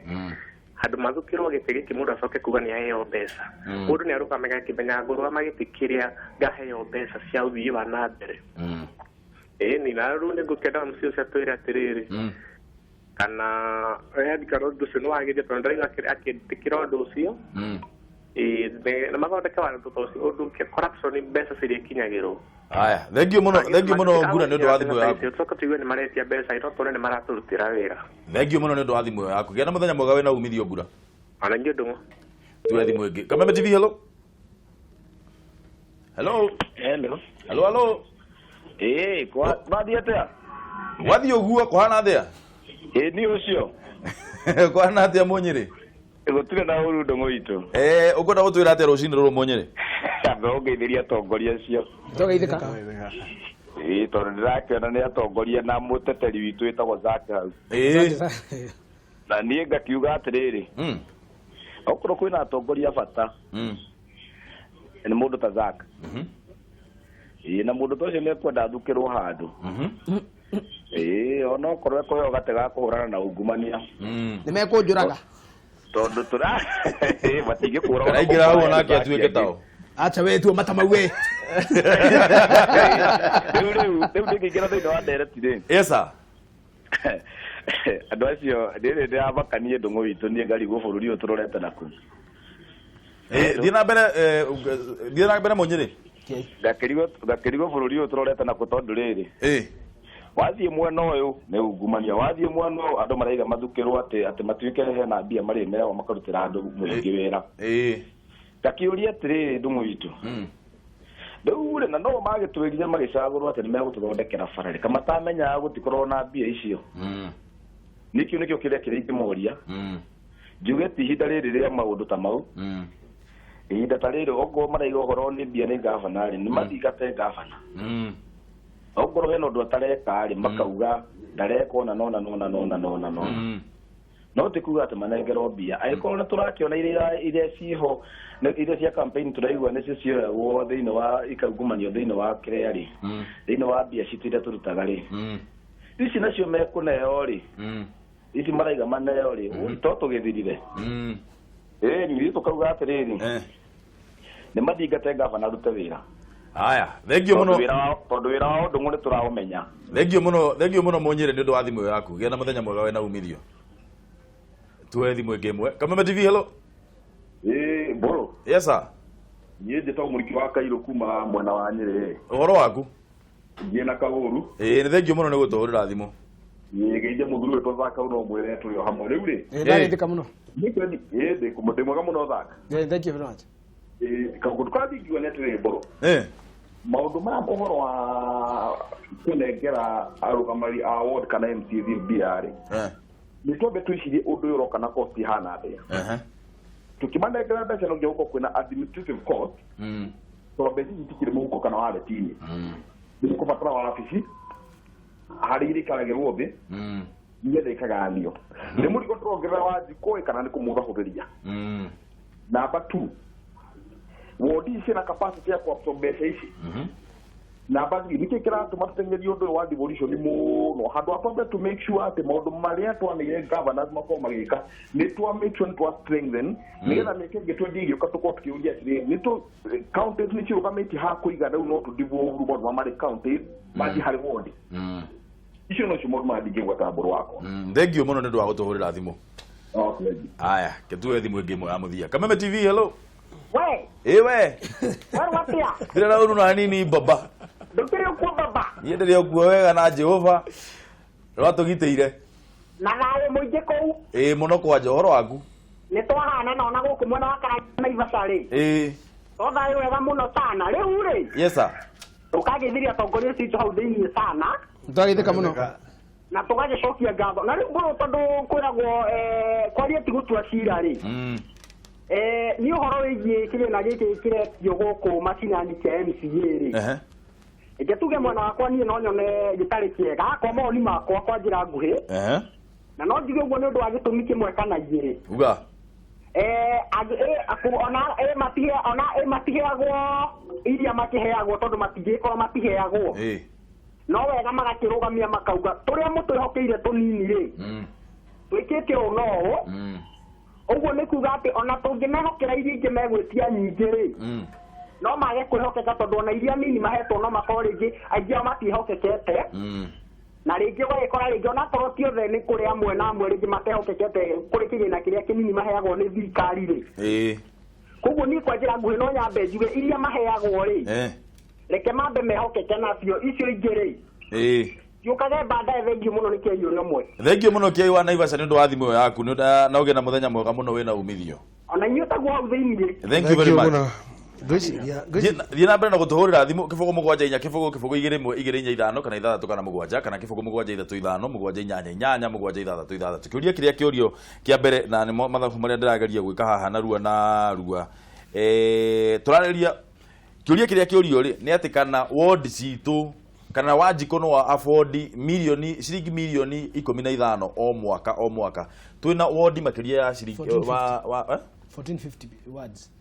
handũ mathukĩrwo gĩtĩ gĩkĩ mũndũ acoke kuga nĩ aheo mbeca. Mũndũ nĩ arũgamaga akĩmenya ngũrũgama gĩtĩ kĩrĩa ngaheo mbeca cia ũthii wa na mbere. Ĩĩ ni, na rĩu nĩ ngũkĩenda mũciĩ ũcio atwĩre atĩrĩrĩ, kana kana ũndũ ũcio nĩ wagĩrĩire, tondũ ndĩraigua akĩtĩkĩra ũndũ ũcio. Ĩĩ, na mathondeke watho ta ũcio, ũndũ corruption mbeca ciria ikinyagĩrwo. Haya, thengio mũno, thengio mũno Ngura nĩ ũndũ wa thimũ yaku. Tũcoke tũigue nĩ maretia mbeca, no tuone nĩ maratũrutĩra wĩra. Thengio mũno nĩ ũndũ wa thimũ ĩyo yaku. Gĩa na mũthenya mwega wĩna umithio, Ngura. Ona inyuĩ, Ndung'u. Tuwe thimũ ĩngĩ. Kameme TV, hello, hello. Hello. Hello, hello. Ĩĩ, kwathiĩ atĩa? Wathiĩ ũguo, kũhana atĩa? Ĩĩ, nĩ ũcio. Kũhana atĩa, Mũnyĩrĩ? Gũtirĩ na ũru, Ndung'u witũ. Ũkwenda gũtwĩra atĩa rũcinĩ rũrũ, Mũnyĩrĩ? Ambe ũngeithĩria atongoria acio. Twageithĩka. Ĩĩ, tondũ ndĩrakĩona nĩ atongoria na mũteteri witũ wĩtagwo Zack hau. Na niĩ ngakiuga atĩrĩrĩ, okorwo kwĩna atongoria bata nĩ mũndũ ta Zack. Ĩĩ, na mũndũ ta ũcio nĩ ekwenda athukĩrwo handũ. Ĩĩ, ona okorwo ekũheo gatĩ ga kũhũrana na ungumania. Nĩ mekũnjũraga. Tondũ tũra matingĩkũra. Kana aingĩra hau onake atuĩke tao. Acha we tuo mata mau we. Rĩu ndĩngĩingĩra thĩinĩ wa ndereti rĩ. Yes sir. Andũ acio rĩrĩ ndĩramakanie, Ndũng'ũ witũ, niĩ ngarigwo bũrũri ũyũ tũrorete naku. Thiĩ na mbere, thiĩ na mbere, Mũnyĩrĩ. Ngakĩrigwo bũrũri ũyũ tũrorete naku, tondũ rĩrĩ, wathiĩ mwena ũyũ nĩ ungumania, wathiĩ mwena ũyũ andũ maraiga mathukĩrwo atĩ matuĩke hena mbia marĩmeagwo makarutĩra andũ mũingĩ wĩra. Ngakĩũria atĩrĩrĩ, Ndũng'ũ witũ, Rĩu rĩ na no magĩtwĩrire magĩcagũrwo atĩ nĩmegũtũthondekera bara rĩ kamatamenyaga gũtikorwo na mbia icio. Nĩkĩo nĩkĩo kĩrĩa kĩrĩa ingĩmoria. Njuge ti ihinda rĩrĩ rĩa maũndũ ta mau. Ihinda ta rĩrĩ okorwo maraiga ũhoro nĩ mbia nĩ gavana rĩ nĩ mathingate gavana. Okorwo hena ũndũ atareka rĩ makauga ndareka ona nona nona nona nona nona. No ti kuga atĩ manengerwo mbia angĩkorwo nĩ tũrakĩona iria ciho iria cia campaign tũraigua nĩcio cioyagwo thĩinĩ wa ikaungumanio thĩinĩ wa kĩrĩa rĩ thĩinĩ wa mbia citũ iria tũrutaga rĩ ici nacio mekũneo rĩ ici maraiga maneo rĩ to tũgĩthirire. Nĩ tũkauga atĩrĩrĩ nĩ mathingate gavana arute wĩra. Haya, thank you muno. Tondũ wĩra wa ũndũ nĩ tũraũmenya. Thank you muno, thank you muno Mũnyĩrĩ nĩ ũndũ wa thimũ yaku. Gĩa na mũthenya mwega wĩna umithio. Tuoe thimũ ĩngĩ ĩmwe. Kameme TV, hello. Mbũrũ. Yes sir. Niĩ njĩtagwo Mũriki wa Kairũ kuma mwena wa Nyĩrĩ. Ũhoro waku? Ngiĩ na Kaũru. Nĩ thank you mũno nĩ gũtũhũrĩra thimũ. Ngeithie mũthuri witũ Thaka no mwĩre tũrĩ o hamwe rĩu rĩ. Ndageithĩka mũno. Ndĩ mwega mũno Thaka. Thank you very much. Kaũndũ karĩa ingiuga nĩ atĩrĩrĩ Mbũrũ. Maũndũ maya ũhoro wa kũnengera arũgamĩrĩri a ward kana MCAs mbia rĩ nĩ twambe twĩcirie ũndũ ũyũ ũroka na cost ihana atĩa. Tũkĩmanengera mbeca no nginya gũkorwo kwĩna administrative cost tondũ mbeca ici itikĩrĩ mũhuko kana wallet-inĩ. Nĩ kũbatara wabici harĩa irĩikaragĩrwo thĩ nĩgetha ĩkagayanio. Nĩ mũrigo tũrongerera wa njikũ kana nĩ kũmũthahũthĩria. Number 2, wodi ici na capacity ya kuabsorb mbeca ici. Number 3, nĩkĩ kĩratũma tũteng'erie ũndũ ũyũ wa devolution mũno handũ ha twambe to make sure atĩ maũndũ marĩa twanĩire governors makorwo magĩka nĩ twa make sure nĩ twa strengthen nĩgetha mĩaka ĩngĩ 20 ĩgĩũka tũkorwo tũkĩũria atĩrĩrĩ nĩ tũ counties nĩ cirũgamĩtie ha kũigana rĩu no tũ devolve maũndũ marĩa marĩ counties mathiĩ harĩ ward. Icio nocio maũndũ marĩa ndingĩgweta Mbũrũ wakwa. Thank you mũno nĩ ũndũ wa gũtũhũrĩra thimũ. Aya, kĩtuoe thimũ ĩngĩ ĩmwe ya mũthia. Kameme TV, hello. We. Ewe. Wewe watia. Ndĩrĩ na ũru na nini baba. Ndũkĩrĩ ũkuo baba. Niĩ ndĩrĩ ũkuo wega na Jehova. Nĩwatũgitĩire. Na thayũ mũingĩ kũu. Mũno kwanja ũhoro waku. Nĩ twahana na ona gũkũ mwena wa Karanja Naivasha rĩ. To thayũ wega mũno sana. Rĩu rĩ. Yes sir. Tũkagĩthiria atongoria citũ hau thĩinĩ sana. Twagĩthĩka mũno. Na tũgagĩcokia ngatho. Na rĩu mbũrũ tondũ kwĩragwo kwaria ti gũtua cira rĩ. Nĩ ũhoro wĩgiĩ kĩgĩna gĩkĩ kĩretio gũkũ macinani kĩa MCA rĩ. Reke tuge mwena wakwa niĩ no nyone gĩtarĩ kĩega kwa mawoni makwa kwa njĩra nguhĩ. Na no njuge ũguo nĩ ũndũ wa gĩtũmi kĩmwe kana igĩrĩ. Uga. Ona matiheagwo iria makĩheagwo tondũ matingĩkorwo matiheagwo. No wega magakĩrũgamia makauga tũrĩa mũtwĩhokeire tũnini rĩ twĩkĩte ũũ na ũũ. Ũguo nĩ kuga atĩ ona tũngĩmehokera iria ingĩ megwĩtia nyingĩ rĩ no mage kwĩhokeka tondũ ona iria nini mahetwo no makorwo rĩngĩ aingĩ ao matiĩhokekete. Na rĩngĩ ũgagĩkora rĩngĩ onakorwo ti othe nĩ kũrĩ amwe na amwe rĩngĩ matehokekete kũrĩ kĩgĩna kĩrĩa kĩnini maheagwo nĩ thirikari rĩ. Koguo niĩ kwa njĩra nguhĩ no nyambe njuge iria maheagwo rĩ reke mambe mehokeke nacio icio ingĩ rĩ ciũkage baadaye. Thengiũ mũno nĩ Kĩai ũrĩa ũmwe. Thengiũ mũno Kĩai wa Naivasha nĩ ũndũ wa thimũ ĩyo yaku na ũgĩe na mũthenya mwega mũno wĩna umithio. Ona inyuĩ taguo hau thĩinĩ. Thank you very much. Thiĩ na mbere na gũtũhũrĩra thimũ 0 7 4 0 0 2 1 2 4 5 kana 6 kana 7 kana 0 7 3 5 7 8 8 7 6 6. Kĩũria kĩrĩa kĩũrio kĩa mbere na nĩmo mathabu marĩa ndĩrageria gwĩka haha narua narua. Tũrarĩria kĩũria kĩrĩa kĩũrio rĩ nĩ atĩ kana ward citũ kana Wanjikũ no afford milioni ciringi milioni 15 o mwaka o mwaka. Twĩna ward makĩria ya ciringi wa 1450 wards.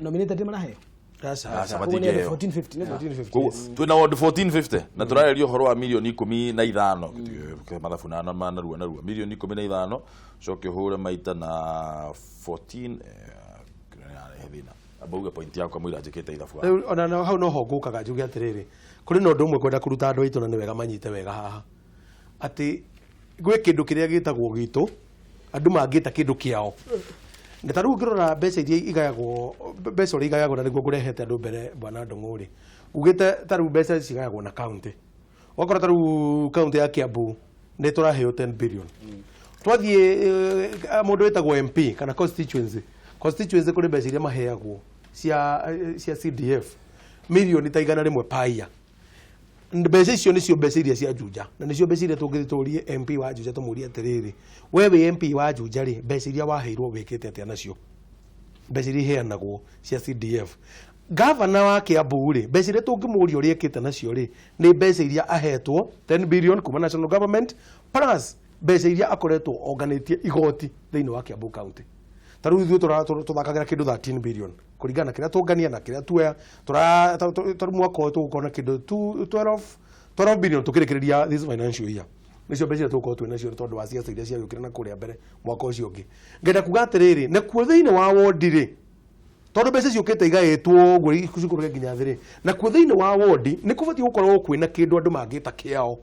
Nominated maraheo. Aca 1450. Twĩna ward 1450 na tũrareria ũhoro wa milioni 15 mathabu na narua narua milioni 15 coke ũhũre maita na 14 thĩna. Abauga point yakwa mũira njĩkĩte ithabu. Rĩu ona hau no ho ngũkaga njuge atĩrĩrĩ kũrĩ na ũndũ ũmwe kwenda kũruta andũ aitũ na nĩ wega manyite wega haha atĩ gwĩ kĩndũ kĩrĩa gĩtagwo gitũ andũ mangĩta kĩndũ kĩao. Na ta rĩu ũngĩrora mbeca iria igayagwo mbeca ũrĩa igayagwo na nĩguo ngũrehete andũ mbere bwana Ndung'u rĩ ugĩte ta rĩu mbeca cigayagwo na county ũgakora ta rĩu county ya Kiambu nĩ tũraheo 10 billion. Twathiĩ mũndũ wĩtagwo MP kana constituency kũrĩ mbeca iria maheagwo cia CDF Mirioni ta 100 paia. Mbeca icio nĩcio mbeca iria cia Juja, na nĩcio mbeca iria tũngĩthiĩ tũrie MP wa Juja, tũmũrie atĩrĩrĩ, we wĩ MP wa Juja rĩ, mbeca iria waheirwo wĩkĩte atĩa nacio? Mbeca iria iheanagwo cia CDF. Gavana wa Kiambu rĩ, mbeca iria tũngĩmũria ũrĩa ekĩte nacio rĩ, nĩ mbeca iria ahetwo 10 billion kuma national government, plus mbeca iria akoretwo onganĩtie igoti thĩinĩ wa Kiambu County. Ta rĩu ithuĩ tũthakagĩra kĩndũ 13 billion kũringana na kĩrĩa tũngania na kĩrĩa tuoya. Ta rĩu mwaka ũyũ tũgũkorwo na kĩndũ 12 billion tũkĩrĩkĩrĩria this financial year. Nĩcio mbeca iria tũgũkorwo twĩ nacio tondũ wa ciaca iria ciagĩũkire na kũrĩa mbere mwaka ũcio ũngĩ. Ngenda kuga atĩrĩrĩ, nakuo thĩinĩ wa wondi rĩ, tondũ mbeca ciũkĩte igaĩtwo ũguo cikũrũke nginya thĩ rĩ, nakuo thĩinĩ wa wondi nĩ kũbatiĩ gũkorwo kwĩna kĩndũ andũ mangĩta kĩao,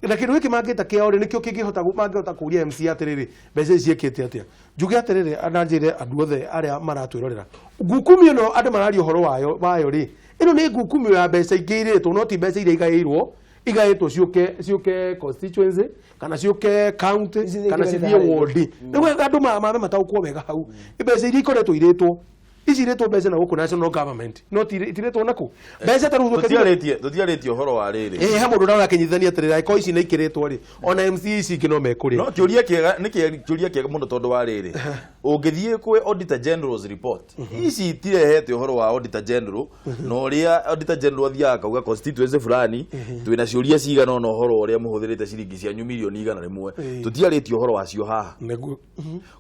na kĩndũ gĩkĩ mangĩta kĩao rĩ, nĩkĩo kĩngĩhota mangĩhota kũria MC atĩrĩrĩ, mbeca ici ciĩkĩte atĩa. Njuge atĩrĩrĩ, na njĩre andũ othe arĩa maratwĩrorera, ngukumio ĩno andũ mararia ũhoro wayo rĩ, ĩno nĩ ngukumio ya mbeca ingĩ irĩtwo, no ti mbeca iria igaĩirwo, igaĩtwo ciũke constituency kana ciũke county kana cithiĩ ward. Nĩguo andũ mambe mataũkwo wega hau. Mbeca iria ikoretwo irĩtwo, ici irĩtwo mbeca na gũkũ national government, no itirĩtwo nakũ mbeca ta rĩu. Tũtiarĩtie ũhoro wa rĩrĩ. Ĩ, he mũndũ ũrona akĩnyitithania atĩrĩrĩ, angĩkorwo ici nĩ ikĩrĩtwo rĩ, ona MC ici ingĩ no mekũrĩa. No kĩũria kĩega nĩ kĩũria kĩega mũno, tondũ wa rĩrĩ, ũngĩthiĩ kwĩ Auditor General's report, ici itirehete ũhoro wa Auditor General na ũrĩa Auditor General athiaga akauga constituency fulani twĩna ciũria cigana ũna ũhoro ũrĩa mũhũthĩrĩte ciringi cianyu mirioni 100. Tũtiarĩtie ũhoro wacio haha. Nĩguo.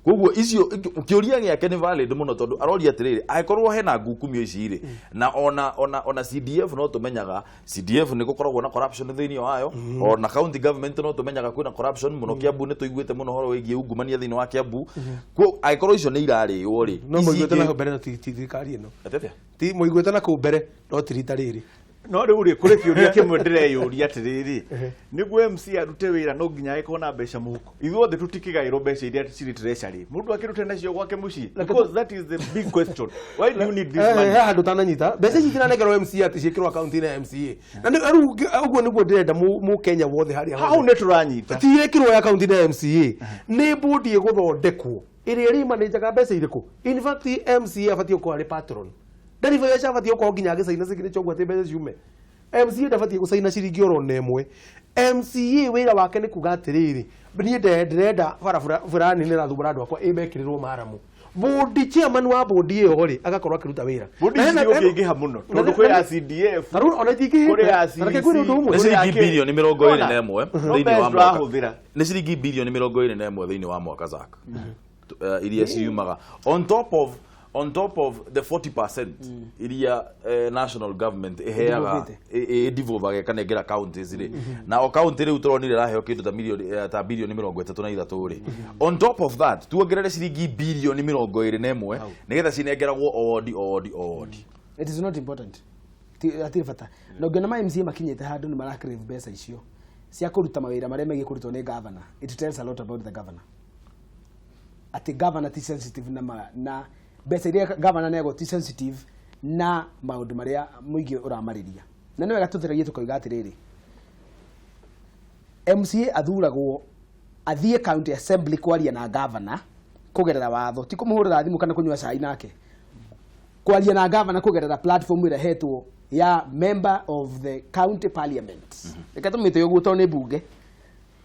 Koguo icio kĩũria gĩake nĩ valid mũno, tondũ aroria atĩrĩrĩ, angĩkorwo hena ngukumio ici rĩ, na ona CDF, no tũmenyaga CDF nĩ gũkoragwo na corruption thĩinĩ wayo, ona county government no tũmenyaga kwĩna corruption mũno. Kiambu nĩ tũiguĩte mũno ũhoro wĩgiĩ ungumania thĩinĩ wa Kiambu. Angĩkorwo icio nĩ irarĩo rĩ, no ici mũiguĩte na hau mbere, no ti thirikari ĩno. Atĩ atĩa? Ti mũiguĩte na kũu mbere, no ti rita rĩrĩ. No rĩu rĩ, kũrĩ kĩũria kĩmwe ndĩreyũria atĩrĩrĩ, nĩguo MC arute wĩra no nginya agĩkorwo na mbeca mũhuko? Ithuothe tũtikĩgaĩrwo mbeca iria cirĩ treasury, mũndũ akĩrute nacio gwake mũciĩ? Because that is the big question, why do you need this money? He handũ ũtananyita. Mbeca ici itiranengerwo MCA atĩ ciĩkĩrwo akaunti-inĩ ya MCA, na rĩu ũguo nĩguo ndĩrenda mũkenya wothe harĩa hau nĩ tũranyita. Ti ĩkĩrwo ya akaunti-inĩ ya MCA, nĩ bodi ĩgũthondekwo ĩrĩa ĩrĩmanĩnjaga mbeca irĩkũ. In fact, MCA abatiĩ gũkorwo arĩ patron, ndarĩ biacara abatiĩ gũkorwo nginya agĩcaina signature ũguo atĩ mbeca ciume. MCA ndabatiĩ gũcaina ciringi oro na ĩmwe. MCA wĩra wake nĩ kuga atĩrĩrĩ, niĩ ndĩrenda bara fulani nĩ ĩrathumbũra andũ akwa, ĩmekĩrĩrwo maramu. Bodi chairman wa bodi ĩyo rĩ, agakorwo akĩruta wĩra. Bodi ici cigũkĩingĩha mũno, tondũ kwĩ ya CDF, Na rĩu ona itingĩhĩte. kũrĩ ya Na reke ngwĩre ũndũ ũmwe. Nĩ CEC, ciringi birioni 21 No thĩinĩ mbeca wa mwaka. tũrahũthĩra. Nĩ ciringi birioni 21 thĩinĩ wa mwaka, Zack, iria ciumaga on top of the 40% iria national government iheaga, ĩdevolvaga ĩkanengera counties rĩ, na o county rĩu tũronire ĩraheo kĩndũ ta milioni ta birioni 33 rĩ. On top of that tuongerere ciringi birioni 21 nĩgetha cinengeragwo o wodi, o wodi, o wodi. It is not important. Hatirĩ bata na ũngĩona ma MCA makinyĩte handũ nĩ mara crave mbeca icio cia kũruta mawĩra marĩa megiĩ kũrutwo nĩ governor, it tells a lot about the governor, atĩ governor ti sensitive na mbeca iria governor nego ti sensitive na maũndũ marĩa mũingĩ ũramarĩria. Na nĩ wega tũtheragie tũkoiga atĩrĩrĩ, MCA athuragwo athiĩ county assembly kwaria na governor kũgerera watho, ti kũmũhũrĩra thimũ kana kũnyua cai nake, kwaria na governor kũgerera platform ĩrĩa hetwo ya member of the county parliament. Reke tũmĩte ũguo tondũ nĩ mbunge.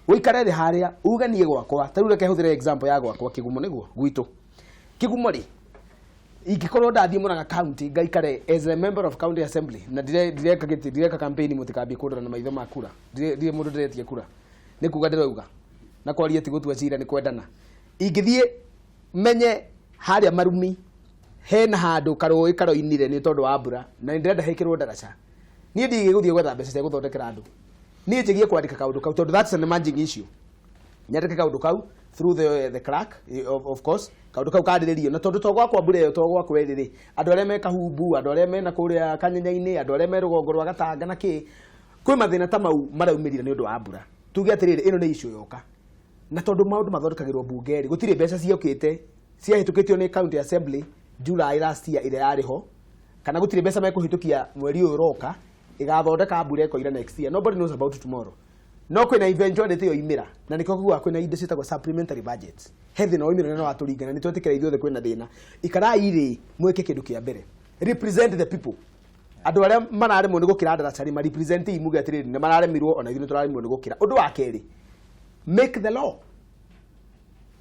Ũikare thĩ harĩa uge niĩ gwakwa, ta rĩu reke hũthĩre example ya gwakwa Kĩgumo, nĩguo gwitũ Kĩgumo rĩ, ingĩkorwo ndathiĩ Murang'a County ngaikare as a member of county assembly na ndireka gĩtĩ, ndireka campaign, mũtikambie kũndora na maitho ma kura, ndirĩ mũndũ ndĩretia kura, nĩ kuga ndĩrauga na kwaria ti gũtua cira, nĩ kwendana. Ingĩthiĩ menye harĩa Marumi hena handũ karũĩ karoinire nĩ tondũ wa mbura na nĩ ndĩrenda hekĩrwo ndaraca, niĩ ndigĩ gũthiĩ gwetha mbeca cia gũthondekera andũ, niĩ njĩgie kwandĩka kaũndũ kau, tondũ that's an emerging issue. Nyandĩke kaũndũ kau through the clerk, of course, kaũndũ kau kandĩrĩrio, na tondũ to gwakwa mbura ĩyo, to gwakwa ĩrĩ rĩ, andũ arĩa me Kahumbu, andũ arĩa mena kũrĩa Kanyenya-inĩ, andũ arĩa me rũgongo rwa Gatanga na kĩ, kwĩ mathĩna ta mau maraumĩrire nĩ ũndũ wa mbura. Tuge atĩrĩrĩ, ĩno nĩ issue yoka, na tondũ maũndũ mathondekagĩrwo mbunge rĩ, gũtirĩ mbeca ciokĩte ciahĩtũkĩtio nĩ county assembly July last year ĩrĩa yarĩ ho, kana gũtirĩ mbeca mekũhĩtũkia mweri ũyũ ũroka ĩgathondeka mbura ĩkoira next year. Nobody knows about tomorrow, no kwĩna eventuality yoimĩra, na nĩkĩo kuga kwĩna indo ciĩtagwo supplementary budgets. He thĩna woimĩra na no watũringana, nĩ twetĩkĩra ithuothe kwĩna thĩna, ikarai rĩ, mwĩke kĩndũ kĩa mbere, represent the people. Andũ arĩa mararemwo nĩ gũkĩra ndaraca rĩ, ma represent muge atĩrĩrĩ, nĩ mararemirwo ona ithuĩ nĩ tũraremirwo nĩ gũkĩra. Ũndũ wa kerĩ, make the law.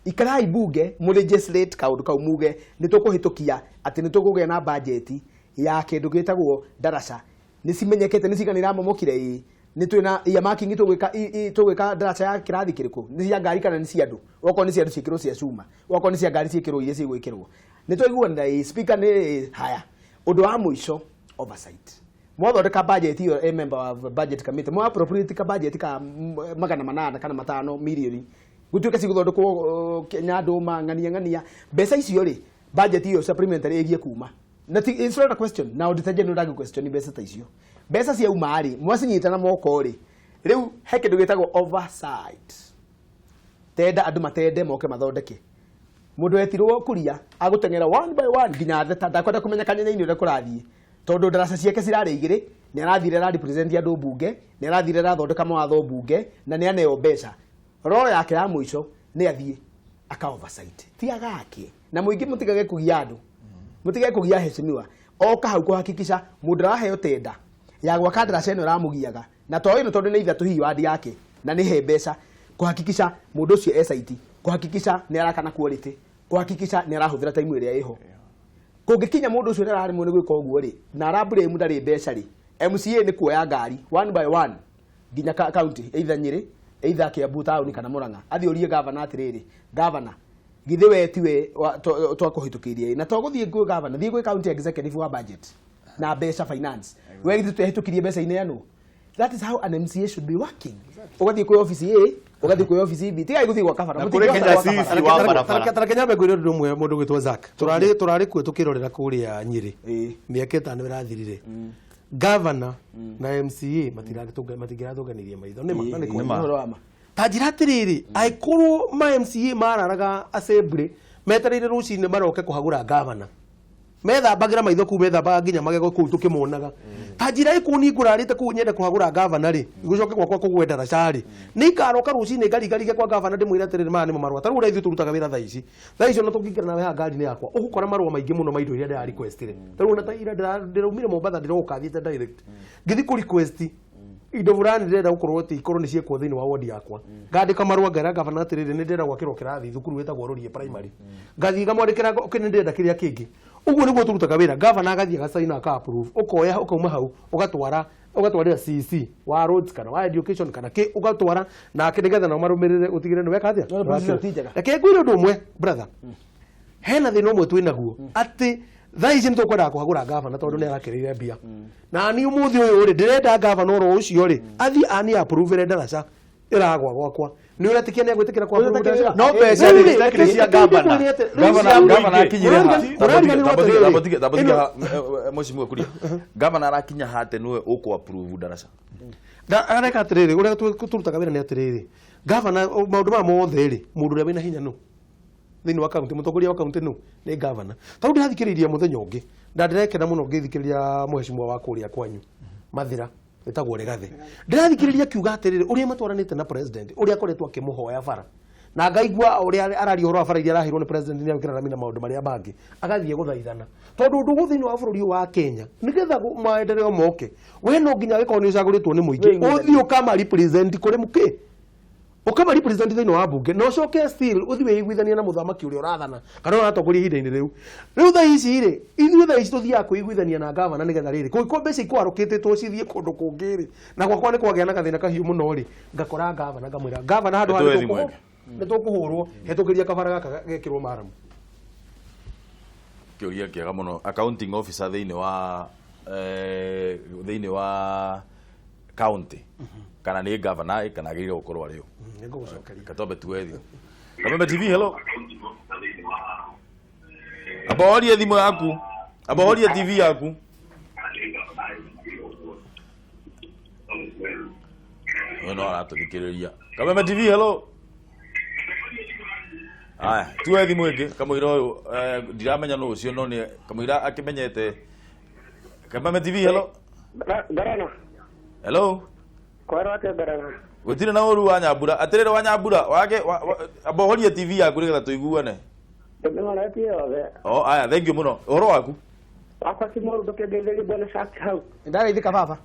Ikarai bunge mu legislate kaũndũ kau, muge nĩ tũkũhĩtũkia atĩ nĩ tũkũgĩa na budget ya kĩndũ gĩtagwo ndaraca. Nĩ cimenyekete nĩ cigana iramomokire, ĩĩ nĩ twĩna earmarking, tũgwĩka tũgwĩka ndaraca ya kĩrathi kĩrĩkũ, nĩ cia ngari kana nĩ cia andũ. Okorwo nĩ cia andũ ciĩkĩrwo cia cuma, okorwo nĩ cia ngari ciĩkĩrwo iria cigwĩkĩrwo. Nĩ twaiguanĩra, ĩĩ speaker nĩ haya. Ũndũ wa mũico, oversight. Mwathondeka budget ĩyo, a member wa budget committee, mwa appropriate ka budget ka 800 kana 5 milioni gutuĩke cigũthondekwo Nyandũma ng'ania ng'ania, mbeca icio rĩ, budget ĩyo supplementary ĩgie kuma na ti, it's not a question na auditor general ndangĩ question mbeca ta icio. Mbeca ciauma rĩ, mwacinyita na moko rĩ, rĩu he kĩndũ gĩtagwo oversight. Tenda andũ matende moke mathondeke. Mũndũ wetirwo kuria agũteng'era one by one nginya theta, ndakwenda kũmenya kanyenya-inĩ ũrĩa kũrathiĩ, tondũ ndaraca ciake cirarĩ igĩrĩ. Nĩ arathire ara represent andũ mbunge, nĩ arathire arathondeka mawatho mbunge, na nĩ aneo mbeca. Role yake ya mũico nĩ athiĩ aka oversight, ti agake na mũingĩ. Mũtigage kũgia andũ, mũtigage kũgia heshimiwa. Oka hau kũhakikisha mũndũ araheo tenda ya gwaka ndaraca ĩno ĩramũgiaga na to ĩno, tondũ nĩ ithatũ hihi wadi yake, na nĩ he mbeca kũhakikisha mũndũ ũcio e site, kũhakikisha nĩ araka na quality, kũhakikisha nĩ arahũthĩra time ĩrĩa ĩho. Kũngĩkinya mũndũ ũcio nĩ araremwo nĩ gwĩka ũguo rĩ, na arablame ndarĩ mbeca rĩ, MCA nĩ kuoya ngari one by one nginya county, either Nyĩrĩ, either Kiambu taũni kana Murang'a, athiĩ ũrie gavana atĩrĩrĩ, gavana, githĩ we tiwe twakũhĩtũkĩirie? Na to gũthiĩ kwĩ gavana, thiĩ gwĩ county executive wa budget na mbeca, finance, we githĩ twehĩtũkirie mbeca ineanwo? That is how an MCA should be working. Ũgathiĩ kwĩ office A, ũgathiĩ kwĩ office B, tigai gũthiĩ gwa kabara. Na kũrĩ nginya CC wa barabara. Tareke nyambe ngwĩre ũndũ ũmwe. Mũndũ gwĩtwo Zack, tũrarĩ kuo tũkĩrorera kũrĩa Nyĩrĩ mĩaka 5 ĩrathirire, gavana na MCA matingĩratũnganirie maitho nĩma na nĩ Nĩma. Ũhoro wa ma. Ta njĩra atĩrĩrĩ, angĩkorwo ma MCA mararaga assembly metereire rũcinĩ maroke kũhagũra gavana, methambagĩra maitho kũu, methambaga nginya magego kũu tũkĩmonaga. Ta njĩra ĩkũ niĩ ngũrarĩte kũu nyende kũhagũra gavana rĩ, gũcoke gwakwa kũgwe ndaraca rĩ, nĩ ikaroka rũcinĩ ngarigarige kwa gavana ndĩmwĩre atĩrĩrĩ, maya nĩmo marũa. Ta rĩu ũrĩa ithuĩ tũrutaga wĩra thaa ici, thaa ici ona tũngĩingĩra nawe haha ngari-inĩ yakwa, ũgũkora marũa maingĩ mũno ma indo iria ndĩra requestire. Ta rĩu ona ta ira ndĩraumire Mombatha, ndĩroka thiĩte direct ngĩthiĩ kũ request indo fulani ndĩrenda gũkorwo atĩ ikorwo nĩ ciekwo thĩinĩ wa wodi yakwa. Ngandĩka marũa ngera gavana atĩrĩrĩ, nĩ ndĩrenda gwakĩrwo kĩrathi thukuru wĩtagwo Rũriĩ Primary. Ngathiĩ ngamwandĩkĩra, okay, nĩ ndĩrenda kĩrĩa kĩngĩ. Ũguo nĩguo tũrutaga wĩra. Gavana agathiĩ agacaina, aka approve, ũkoya ũkauma hau ũgatwara, ũgatwarĩra CC wa roads kana wa education kana kĩ, ũgatwara nake nĩgetha nao marũmĩrĩre ũtigĩrĩre nĩ weka atĩa. No, procedure ti njega. Reke ngwĩre ũndũ ũmwe, brother, hena thĩna ũmwe twĩ naguo atĩ thaa ici nĩ tũkwendaga kũhagũra gavana tondũ nĩ arakĩrĩire mbia, na niĩ ũmũthĩ ũyũ rĩ, ndĩrenda gavana oro ũcio rĩ athiĩ ani approve ndaraca ĩragwa gwakwa. Nĩ ũretĩkia nĩ agwĩtĩkĩra kwa approve ndaraca? No mbeca rĩ, citakĩrĩ cia gavana. Gavana akinyire ha? Ũrariganĩrwo atĩrĩrĩ, Tambotige ha, mheshimiwa Kuria. Gavana arakinya ha atĩ nĩwe ũkũ approve ndaraca? Areka atĩrĩrĩ, ũrĩa tũrutaga wĩra nĩ atĩrĩrĩ, gavana maũndũ maya mothe rĩ, mũndũ ũrĩa wĩna hinya nũ thĩinĩ wa kaunti, mũtongoria wa kaunti nũ? Nĩ gavana. Tarĩu ndĩrathikĩrĩirie mũthenya ũngĩ na ndĩrekena mũno ngĩthikĩrĩria mheshimiwa wa kũrĩa kwanyu Mathĩra wĩtagwo Rigathĩ. Ndĩrathikĩrĩria akiuga atĩrĩrĩ, ũrĩa matwaranĩte na president, ũrĩa akoretwo akĩmũhoya bara, na ngaigua ũrĩa araria ũhoro wa bara iria araheirwo nĩ president nĩ agwĩkĩra rami na maũndũ marĩa mangĩ, agathiĩ gũthaithana, tondũ ũndũ ũguo thĩinĩ wa bũrũri ũyũ wa Kenya, nĩgetha maendeleo moke, we no nginya agĩkorwo nĩ ũcagũrĩtwo nĩ mũingĩ, ũthiĩ ũkama represent kũrĩ mũkĩ, ũkama represent thĩinĩ wa mbunge, na ũcoke still ũthiĩ wĩiguithanie na mũthamaki ũrĩa ũrathana kana ũrĩa ũratongoria ihinda-inĩ rĩu. Rĩu thaa ici rĩ, ithuĩ thaa ici tũthiaga kwĩiguithania na gavana nĩgetha rĩrĩ kũngĩkorwo mbeca ikwarũkĩtĩtwo cithiĩ kũndũ kũngĩ rĩ, na gwakwa nĩ kwagĩa na gathĩna kahiũ mũno rĩ, ngakora gavana, ngamwĩra gavana, handũ ha Nĩtũe thimũ ĩngĩ. Nĩ tũkũhũrwo, hetũkĩria kabara gaka gekĩrwo maramu. Kĩũria kĩega mũno. Accounting officer thĩinĩ wa county, kana nĩ governor ĩ, kana agĩrĩire gũkorwo arĩ ũ? Nĩ ngũgũcokeria. Katombe tuwe thimũ. Kameme TV, hello. Amba horie thimũ yaku, amba horie TV yaku. Ũyũ no aratũthikĩrĩria. Kameme TV, hello. Aya, tuwe thimũ ĩngĩ. Kamũira ũyũ, ndiramenya nũ ũcio, no nĩ kamũira akĩmenyete. Kameme TV, hello. Ngarana. Hello. Kwerwo atĩa, Ngarana? Gũtirĩ na ũru wa Nyambura. Atĩrĩrĩ wa Nyambura wage amba ũhorie TV yaku nĩgetha tũiguane. Ndĩmũretie yothe. O aya, thank you mũno. Ũhoro waku? Wakwa ti mũru ndũkĩngeithĩrie bwana Shaki hau. Ndaraithĩka baba.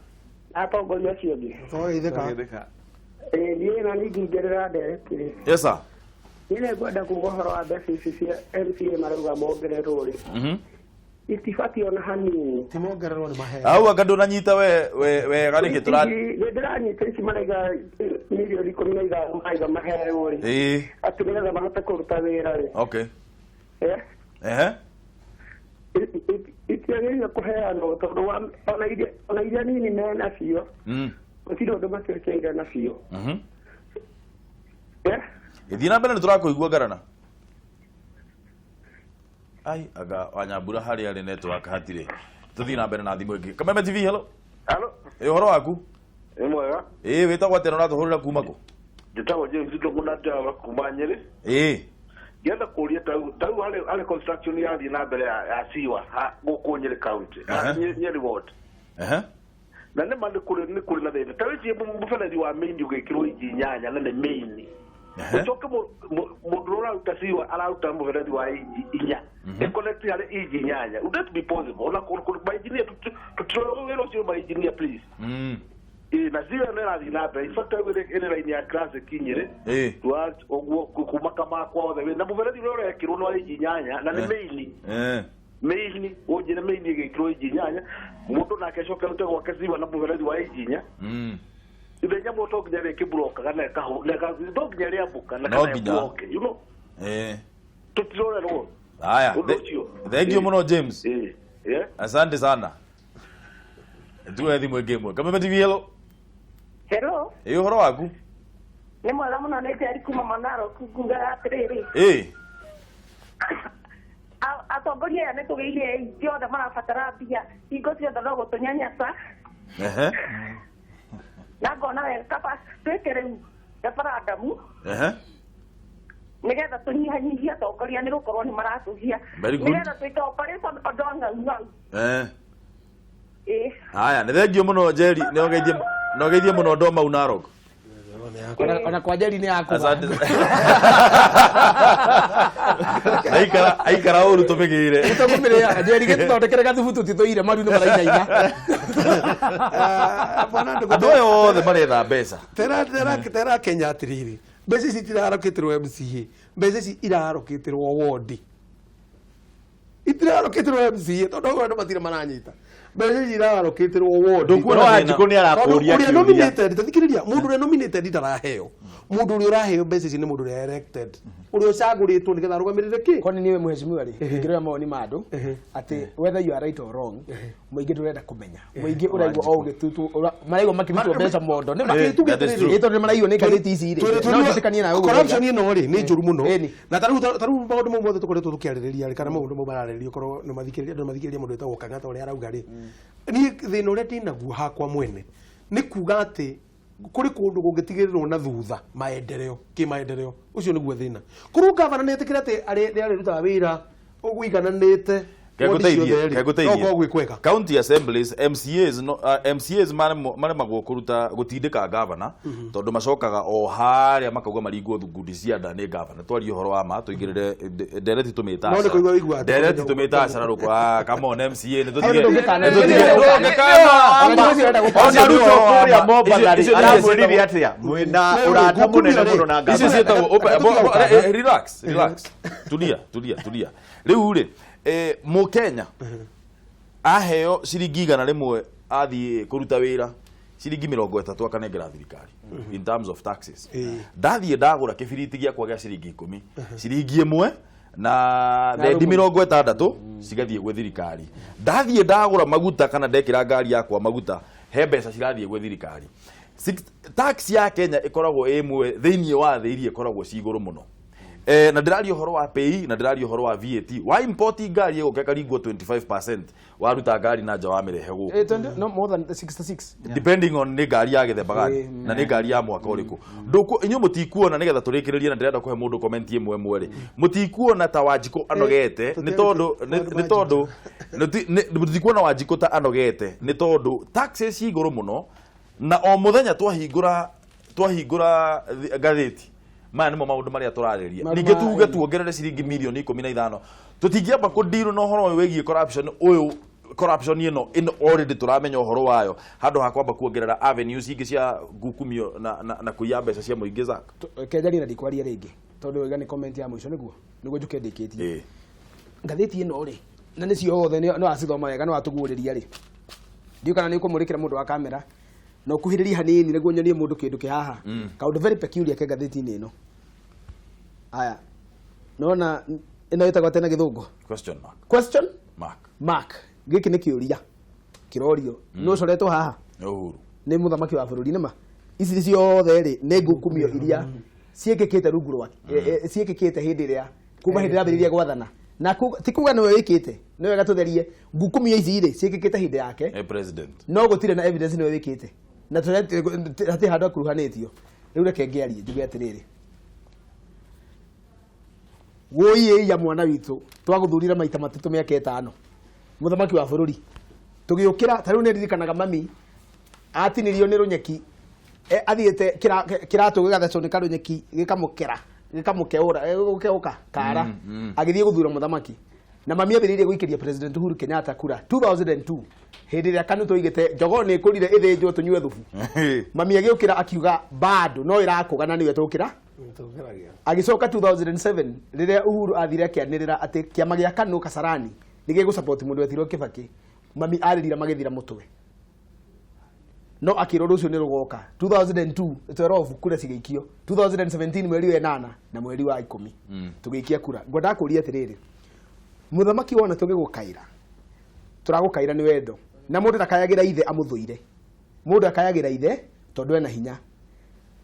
Atongoria acio angĩ. Twageithĩka. Ĩĩ niĩ na niĩ ngingĩrĩra ndereti rĩ. Yes sir. Niĩ nĩngwenda kuga ũhoro wa mbeca ici cia MCA marauga mongererwo rĩ. Itibatiĩ ona hanini. Ti mongererwo nĩ maheo. Hau anga ndũnanyita we we wega nĩkĩ tũra Nĩ ndĩranyita ici maraiga mirioni 15 maraiga maheo rĩ. Ĩĩ. Atĩ nĩgetha mahote kũruta wĩra rĩ. Okay. Eh? Ehe. Itiagĩrĩire kũheanwo tondũ ona iria nini menacio gũtirĩ ũndũ matwĩkĩire nacio. Eh? Ĩthiĩ na mbere nĩ tũrakũigua ngarana. Ai anga wanyambura harĩa arĩ network hatirĩ. Tũthiĩ na mbere na thimũ ĩngĩ. Kameme TV hello. Hello. Ĩ ũhoro waku? Nĩ mwega. Ĩ wĩtagwo atĩa na ũratũhũrĩra kuma kũ? Njĩtagwo James Ndũng'ũ Ndawa kuma Nyĩrĩ. Ĩ. Ngĩenda kũria tau harĩ construction yathiĩ na mbere ya siwa gũkũ Nyĩrĩ county. Nyĩrĩ ward. Ehe. Na nĩ ma nĩ kũrĩ na thĩna. Ta wĩcirie mũberethi wa main ũgĩkĩrwo inji 8 na nĩ main. Ũcoke mũndũ ũrĩa ũraruta siwa araruta mũberethi wa inji 4. Ĩconnect harĩ inji 8. Would that be possible? Ona kũrĩ ma engineer tũtirora wĩra ũcio ma engineer please. Ĩĩ na siwa ĩno ĩrathiĩ na mbere. In fact ĩrĩ line ya classic Nyĩrĩ. Towards ũguo kuma Kamakwa othe. Na mũberethi ũrĩa ũrekĩrwo nĩ wa inji 8 na nĩ main. Main ũnjĩre main ĩgĩkĩrwo inji 8 mũndũ nake acoke arute gwake siwa na mũberethi wa inji 4. Ithenya mũndũ to nginya rĩkĩmburokaga na to nginya rĩambũka na kana ĩmburoke, you know. Tũtirorerwo. Haya. Ũndũ ũcio. Thank you mũno James. Asante sana. Tuwe thimũ ĩngĩ ĩmwe. Kameme TV hello. Hello. Ĩ ũhoro waku? Nĩ mwega mũno nĩ Njeri kuma Monaro ngugaga atĩrĩrĩ. Ĩ. Atongoria aya nĩ tũgĩire aingĩ othe marabatara mbia hingo ciothe no gũtũnyanyasa. Ehe. Na ngona wega kaba twĩke rĩu referendum. Ehe. Nĩgetha tũnyihanyihie atongoria nĩ gũkorwo nĩ maratũgia. Very good. Nĩgetha twĩke operation Odonga Ng'au. Ĩ. Haya, nĩ thengiũ mũno Njeri, nĩ ũgeithie mũno Ndoma au Narok. Ona kwa Njeri nĩ yakũga. Asante. Aikara ũru tũmĩgĩre. Tũkũmĩrĩa Njeri gĩtũthondekere gathubu tũtithũire maru nĩ marainaina. Andũ aya othe maretha mbeca. Tera Kenya atĩrĩrĩ. Mbeca ici itirarokĩtĩrwo MCA. Mbeca ici irarokĩtĩrwo ward. Itirarokĩtĩrwo MCA tondũ andũ matirĩ maranyita. Mbeca ici irarokĩtĩrwo ward. Ndũkuona Wanjikũ nĩ arakũria kĩũria. kĩũria. Nominated, tathikĩrĩria, mũndũ ũrĩa nominated ndaraheo. Mũndũ ũrĩa ũraheo mbeca ici nĩ mũndũ ũrĩa elected. Ũrĩa ũcagũrĩtwo nĩgetha arũgamĩrĩre kĩ? Kwani niwe mheshimiwa rĩ, ngĩrora mawoni ma andũ atĩ whether you are right or wrong, mũingĩ ndũrenda kũmenya. Mũingĩ ũraigua o ũgĩtutwo, maraigua makĩrutwo mbeca mondo. Nĩ ma ĩ tondũ nĩ maraiywo nĩ ngathĩti ici rĩ. No njĩtĩkanie nawe ũguo. Corruption ĩno rĩ nĩ njũru mũno. Na ta rĩu maũndũ mau mothe tũkoretwo tũkĩarĩrĩria rĩ, kana maũndũ mau mararĩrĩrio korwo nĩ mathikĩrĩria andũ mathikĩrĩria mũndũ wĩtagwo Kang'ata ũrĩa arauga rĩ. Niĩ thĩna ũrĩa ndĩnaguo hakwa mwene nĩ kuga atĩ kũrĩ kũndũ kũngĩtigĩrĩrwo na thutha maendeleo kĩmaendeleo ũcio nĩguo thĩna. Korwo gavana nĩ etĩkĩra atĩ nĩ arĩrutaga wĩra ũigananĩte Kegũteithie. County assemblies MCAs no, MCAs maremagwo kũruta gũtindĩka gavana tondũ macokaga o harĩa makauga maringwo ngundi cia nda nĩ gavana. Twarie ũhoro wa ma tũingĩrĩre ndereti tũmĩta. No nĩ kũigua ũigua. Ndereti tũmĩta acara rũkũ. Ah, come on MCA nĩ tũtige. Ona Ruto kũrĩa Mombatha rĩ, aramwĩrire atĩa? Mwĩna ũrata mũnene mũno na gavana. Icio ciĩtagwo relax, relax. Tulia, tulia, tulia. Rĩu rĩ, Mũkenya aheo ciringi 100 athiĩ kũruta wĩra ciringi 30 akanengera thirikari in terms of taxes. Ndathiĩ ndagũra kĩbiriti gĩakwa gĩa ciringi 10, ciringi 1 na thendi 60 cigathiĩ gwĩ thirikari. Ndathiĩ ndagũra maguta kana ndekĩra ngari yakwa maguta he mbeca cirathiĩ gwĩ thirikari. Tax ya Kenya ĩkoragwo ĩmwe thĩinĩ wa thĩ iria ĩkoragwo ci igũrũ mũno. Na ndĩraria ũhoro wa pay na ndĩraria ũhoro wa VAT. Wa import ngari ĩgũka ĩkaringwo 25% waruta ngari na nja wamĩrehe gũkũ. No more than 66. Depending on nĩ ngari ya gĩthemba gani na nĩ ngari ya mwaka ũrĩkũ. Inyuĩ mũtikuona nĩgetha tũrĩkĩrĩrie na ndĩrenda kũhe mũndũ comment ĩmwe ĩmwe rĩ. Mũtikuona ta Wanjikũ anogete nĩ tondũ nĩ tondũ mũtikuona Wanjikũ ta anogete nĩ tondũ taxes ci igũrũ mũno na o mũthenya twahingũra ngathĩti maya nĩmo maũndũ marĩa tũrarĩria. Ningĩ tuge tuongerere ciringi mirioni 15 tũtingĩamba kũndirwo na ũhoro ũyũ wĩgiĩ corruption ũyũ Corruption ĩno ĩno already tũramenya ũhoro wayo, handũ ha kwamba kuongerera avenues ingĩ cia ngukumio na kũiya mbeca cia mũingĩ, Zack. Kenjaria na ndikwaria rĩngĩ tondũ wega nĩ comment ya mũico nĩguo njuke ndĩkĩtie. Ngathĩti ĩno rĩ, na nĩ ciothe no acithoma wega, no atũguũrĩria rĩ, ndiũ kana nĩ ũkũmũrĩkĩra mũndũ wa kamera na ũkuhĩrĩrie hanini nĩguo nyonie mũndũ kĩndũ kĩ haha. Kaũndũ very peculiar ke ngathĩti-inĩ ĩno. Aya, nona ĩno ĩtagwo atĩa na Gĩthũngũ? Question mark. Question mark. Mark. Gĩkĩ nĩ kĩũria kĩrorio. Nĩ ũcoretwo haha? Nĩ Uhuru. Nĩ mũthamaki wa bũrũri. Nĩma ici ciothe rĩ, nĩ ngukumio iria ciĩkĩkĩte rungu rwake, ciĩkĩkĩte hĩndĩ ĩrĩa kuma hĩndĩ ĩrĩa ambĩrĩirie gwathana. Na ti kuga nĩwe wĩkĩte, nĩ wega tũtherie ngukumio ici rĩ, ciĩkĩkĩte hĩndĩ yake president, no gũtirĩ na evidence nĩwe wĩkĩte, na hatirĩ handũ akuruhanĩtio. Rĩu reke ngĩarie njuge atĩrĩrĩ, wũi ya mwana witũ, twagũthurire maita matatũ mĩaka 5, mũthamaki wa bũrũri, tũgĩũkĩra. Ta rĩu nĩ ndirikanaga mami atinirio nĩ rũnyeki, athiĩte kĩratũ gĩgathecwo nĩ karũnyeki, gĩkamũkera, gĩkamũkeũra, gũkeũka kara. Agĩthiĩ gũthura mũthamaki, na mami ambĩrĩirie gũikĩria President Uhuru Kenyatta kura 2002, hĩndĩ ĩrĩa KANU tũigĩte jogoo nĩ ĩkũrire ĩthĩnjwo tũnyue thubu. Mami agĩũkĩra akiuga bado no ĩrakũga na nĩwe tũkĩra. Agĩcoka 2007 rĩrĩa Uhuru athire akĩanĩrĩra atĩ kĩama gĩa KANU Kasarani nĩ gĩgũsupport mũndũ wetirwo Kibaki, mami arĩrira magĩthira mũtwe, no akĩrwo rũciũ nĩ rũgoka. 2002 12 kura cigĩikio, 2017 mweri wa 8 na mweri wa 10 tũgĩikia kura. Ngwendaga kũria atĩrĩrĩ, mũthamaki, wona tũgĩgũkaĩra, tũragũkaĩra nĩ wendo, na mũndũ ndakayagĩra ithe amũthũire, mũndũ akayagĩra ithe tondũ ena hinya.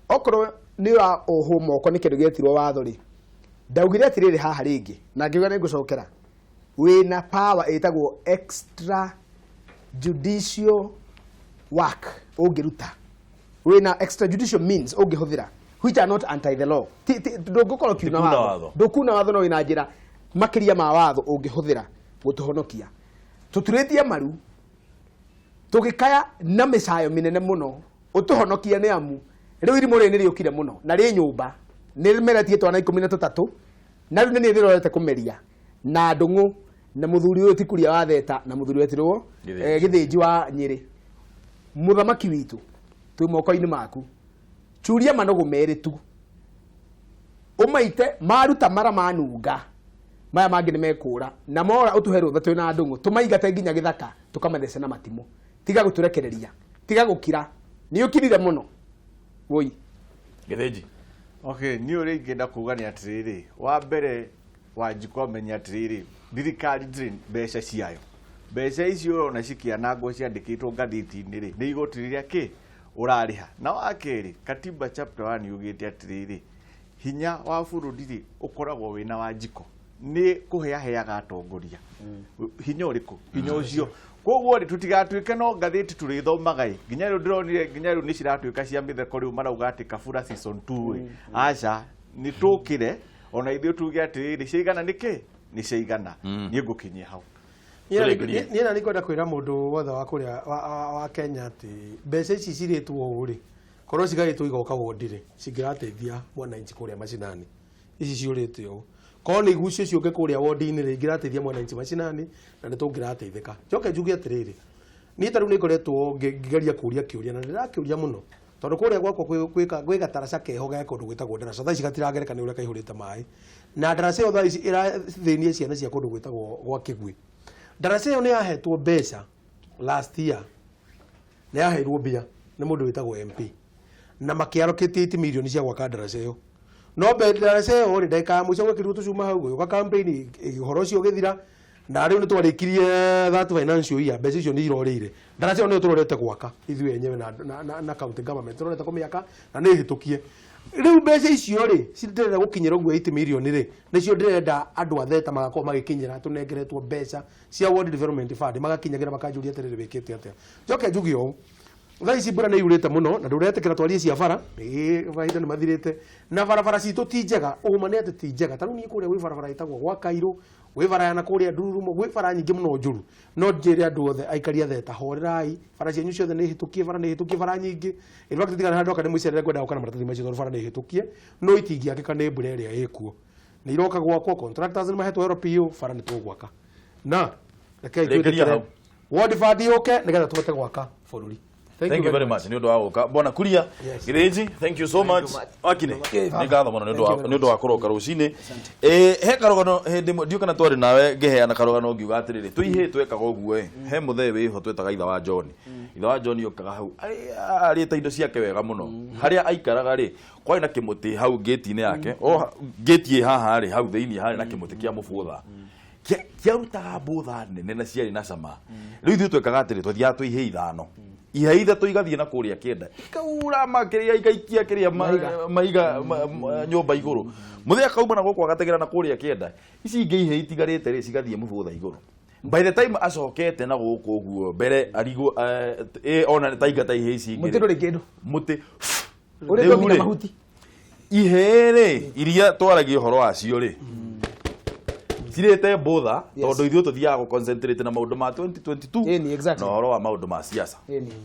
Okorwo nĩ wa ohwo moko nĩ kĩndũ gĩetirwo watho rĩ, ndaugire atĩrĩrĩ haha rĩngĩ na ngiuga nĩ ngũcokera, wĩna power ĩtagwo extra judicial work ũngĩruta, wĩna extrajudicial means ũngĩhũthĩra which are not anti the law. Ndũngĩkorwo ũkiuna Ti kuna watho. Watho. Ndũkuna watho, no wĩna njĩra makĩria ma watho ũngĩhũthĩra gũtũhonokia. Tũturĩtie maru tũgĩkaya na mĩcayo mĩnene mũno ũtũhonokie, nĩ amu rĩu irimũ rĩrĩ nĩ rĩũkire mũno na rĩ nyũmba nĩ rĩmeretie twana 13, na rĩu nĩ niĩ ndĩrorete kũmeria na ndũng'ũ na mũthuri ũyũ ti kuria wa Theta na mũthuri wetirwo Gĩthĩnji. Gĩthĩnji wa Nyĩrĩ. Mũthamaki witũ, twĩ moko-inĩ maku, curia manũgũ merĩ tu ũmaite, maruta mara manunga, maya mangĩ nĩ mekũra, na mora ũtũhe rũtha twĩ na ndũng'ũ tũmaingate nginya gĩthaka, tũkamathece na matimũ. Tiga gũtũrekereria, tiga gũkira, nĩ ũkirire mũno woi. Gĩthĩnji. Okay, niĩ ũrĩa ingĩenda kuga nĩ atĩrĩrĩ, wa mbere Wanjikũ amenye atĩrĩrĩ, thirikari ndĩrĩ mbeca ciayo. Mbeca icio ũrona cikĩanangwo ciandĩkĩtwo ngathĩti-inĩ rĩ, nĩ igoti rĩrĩa kĩ ũrarĩha. Na wa kerĩ, katiba chapter 1 yugĩte atĩrĩrĩ, hinya wa bũrũri rĩ, ũkoragwo wĩna Wanjikũ nĩ kũhe aheaga atongoria hinya ũrĩkũ, hinya ũcio. Koguo rĩ, tũtigatuĩke no ngathĩti tũrĩthomaga ĩ, nginya rĩu ndĩronire, nginya rĩu nĩ ciratuĩka cia mĩtheko, rĩu marauga atĩ Kabura season 2 ĩ. Aca, nĩ tũkĩre ona ithuĩ tuge atĩrĩrĩ, ciaigana nĩ kĩ, nĩ ciaigana. Niĩ ngũkinyia hau. Niĩ na nĩngwenda kwĩra mũndũ wothe wa kũrĩa wa Kenya atĩ mbeca ici cirĩtwo ũũ rĩ, korwo cigaĩtwo igoka wondi rĩ, cingĩrateithia mwananchi kũrĩa macinani. Ici ciũrĩte ũũ, korwo nĩ igucio ciũke kũrĩa wondi-inĩ rĩ, ingĩrateithia mwananchi macinani na nĩ tũngĩrateithĩka. Njoke njuge atĩrĩrĩ, niĩ ta rĩu nĩ ngoretwo ngĩgeria kũria kĩũria na ndĩrakĩũria mũno, tondũ kũrĩa gwakwa gwĩ gataraca keho ge kũndũ gwĩtagwo Ndaraca, thaa ici gatiragereka nĩ ũrĩa kaihũrĩte maĩ, na ndaraca ĩyo thaa ici ĩrathĩnia ciana cia kũndũ gwĩtagwo gwa Kĩgui. Ndaraca ĩyo nĩ yahetwo mbeca last year, nĩ yaheirwo mbia nĩ mũndũ wĩtagwo MP na makĩallocate 8 million cia gwaka ndaraca ĩyo. No ndaraca ĩyo rĩ, ndagĩka ya mũico gwekĩrirwo tũcuma hau, gũgĩũka campaign, ũhoro ũcio ũgĩthira, na rĩu nĩ twarĩkirie that financial year, mbeca icio nĩ irorĩire. Ndaraca ĩyo nĩyo tũrorete gwaka ithuĩ enyewe na county government, tũrorete kũmĩaka na nĩ hĩtũkie. Rĩu mbeca icio rĩ, cindĩrenda gũkinyĩra ũguo 8 million rĩ, nĩcio ndĩrenda andũ a Theta magakorwo magĩkinyĩra, tũnengeretwo mbeca cia Ward Development Fund, magakinyagĩra makanjũria atĩrĩrĩ, wĩkĩte atĩa? Njoke njuge ũũ, thaa ici mbura nĩ yurĩte mũno na ndũretĩkĩra twarie cia bara, mahinda nĩ mathirĩte, na barabara citũ ti njega. Ũma nĩ atĩ ti njega. Ta rĩu niĩ kũrĩa gwĩ barabara ĩtagwo gwa Kairũ, gwĩ bara ya na kũrĩa Ndururumo, gwĩ bara nyingĩ mũno njũru. No njĩre andũ othe aikari a Theta, horerai, bara cianyu ciothe nĩ hĩtũkie, bara nĩ hĩtũkie, bara nyingĩ. In fact, tiga nĩ ndoka ndĩmũcerere, ngwenda gũka na maratathi macio tondũ bara nĩ hĩtũkie, no itingĩakĩka nĩ mbura ĩrĩa ĩkuo. Nĩ iroka gwakwo, contractors nĩ mahetwo LPO, bara nĩ tũgwaka. Na rekei Rĩkĩria twĩtĩkĩre hau. Ward fund yũke nĩgetha tũhote gwaka bũrũri. Thank you very much nĩ ũndũ wa gũka, bwana Kuria. Gĩthĩnji, thank you so much. Wakine, nĩ ngatho mũno nĩ ũndũ wa kũroka rũcinĩ. He karũgano hĩndĩ ĩmwe ndiũ kana twarĩ nawe ngĩheana karũgano ngiuga atĩrĩrĩ, twĩ ihĩĩ twekaga ũguo ĩ, he mũthee wĩho twetaga ithe wa John. Ithe wa John okaga hau arĩte indo ciake wega mũno. Harĩa aikaraga rĩ, kwarĩ na kĩmũtĩ hau ngĩti-inĩ yake, o ngĩti ĩ haha rĩ, hau thĩinĩ harĩ na kĩmũtĩ kĩa mũbũtha kĩarutaga mbũtha nene na ciarĩ na cama. Rĩu ithuĩ twekaga atĩrĩ, twathiaga twĩ ihĩĩ ithano, ihĩĩ ithatũ igathiĩ na kũrĩa kĩenda, ikaura makĩrĩa, ikaikia kĩrĩa mahiga nyũmba igũrũ. Mũthee akauma na gũkũ agategera na kũrĩa kĩenda, ici ingĩ ihĩĩ itigarĩte rĩ, cigathiĩ mũbũtha igũrũ. By the time acokete na gũkũ ũguo mbere arigwo ona taingata ihĩĩ ici ingĩ. Mũtĩ ndũrĩ kĩndũ. Mũtĩ. Ũrĩtwo Rĩu nginya rĩ, mahuti. Ihĩĩ rĩ, iria twaragia ũhoro wacio rĩ, cirĩte mbũtha, tondũ ithuĩ tũthiaga gũ concentrate na maũndũ ma 2022 Ĩni, exactly. na ũhoro wa maũndũ ma siasa. Ĩni.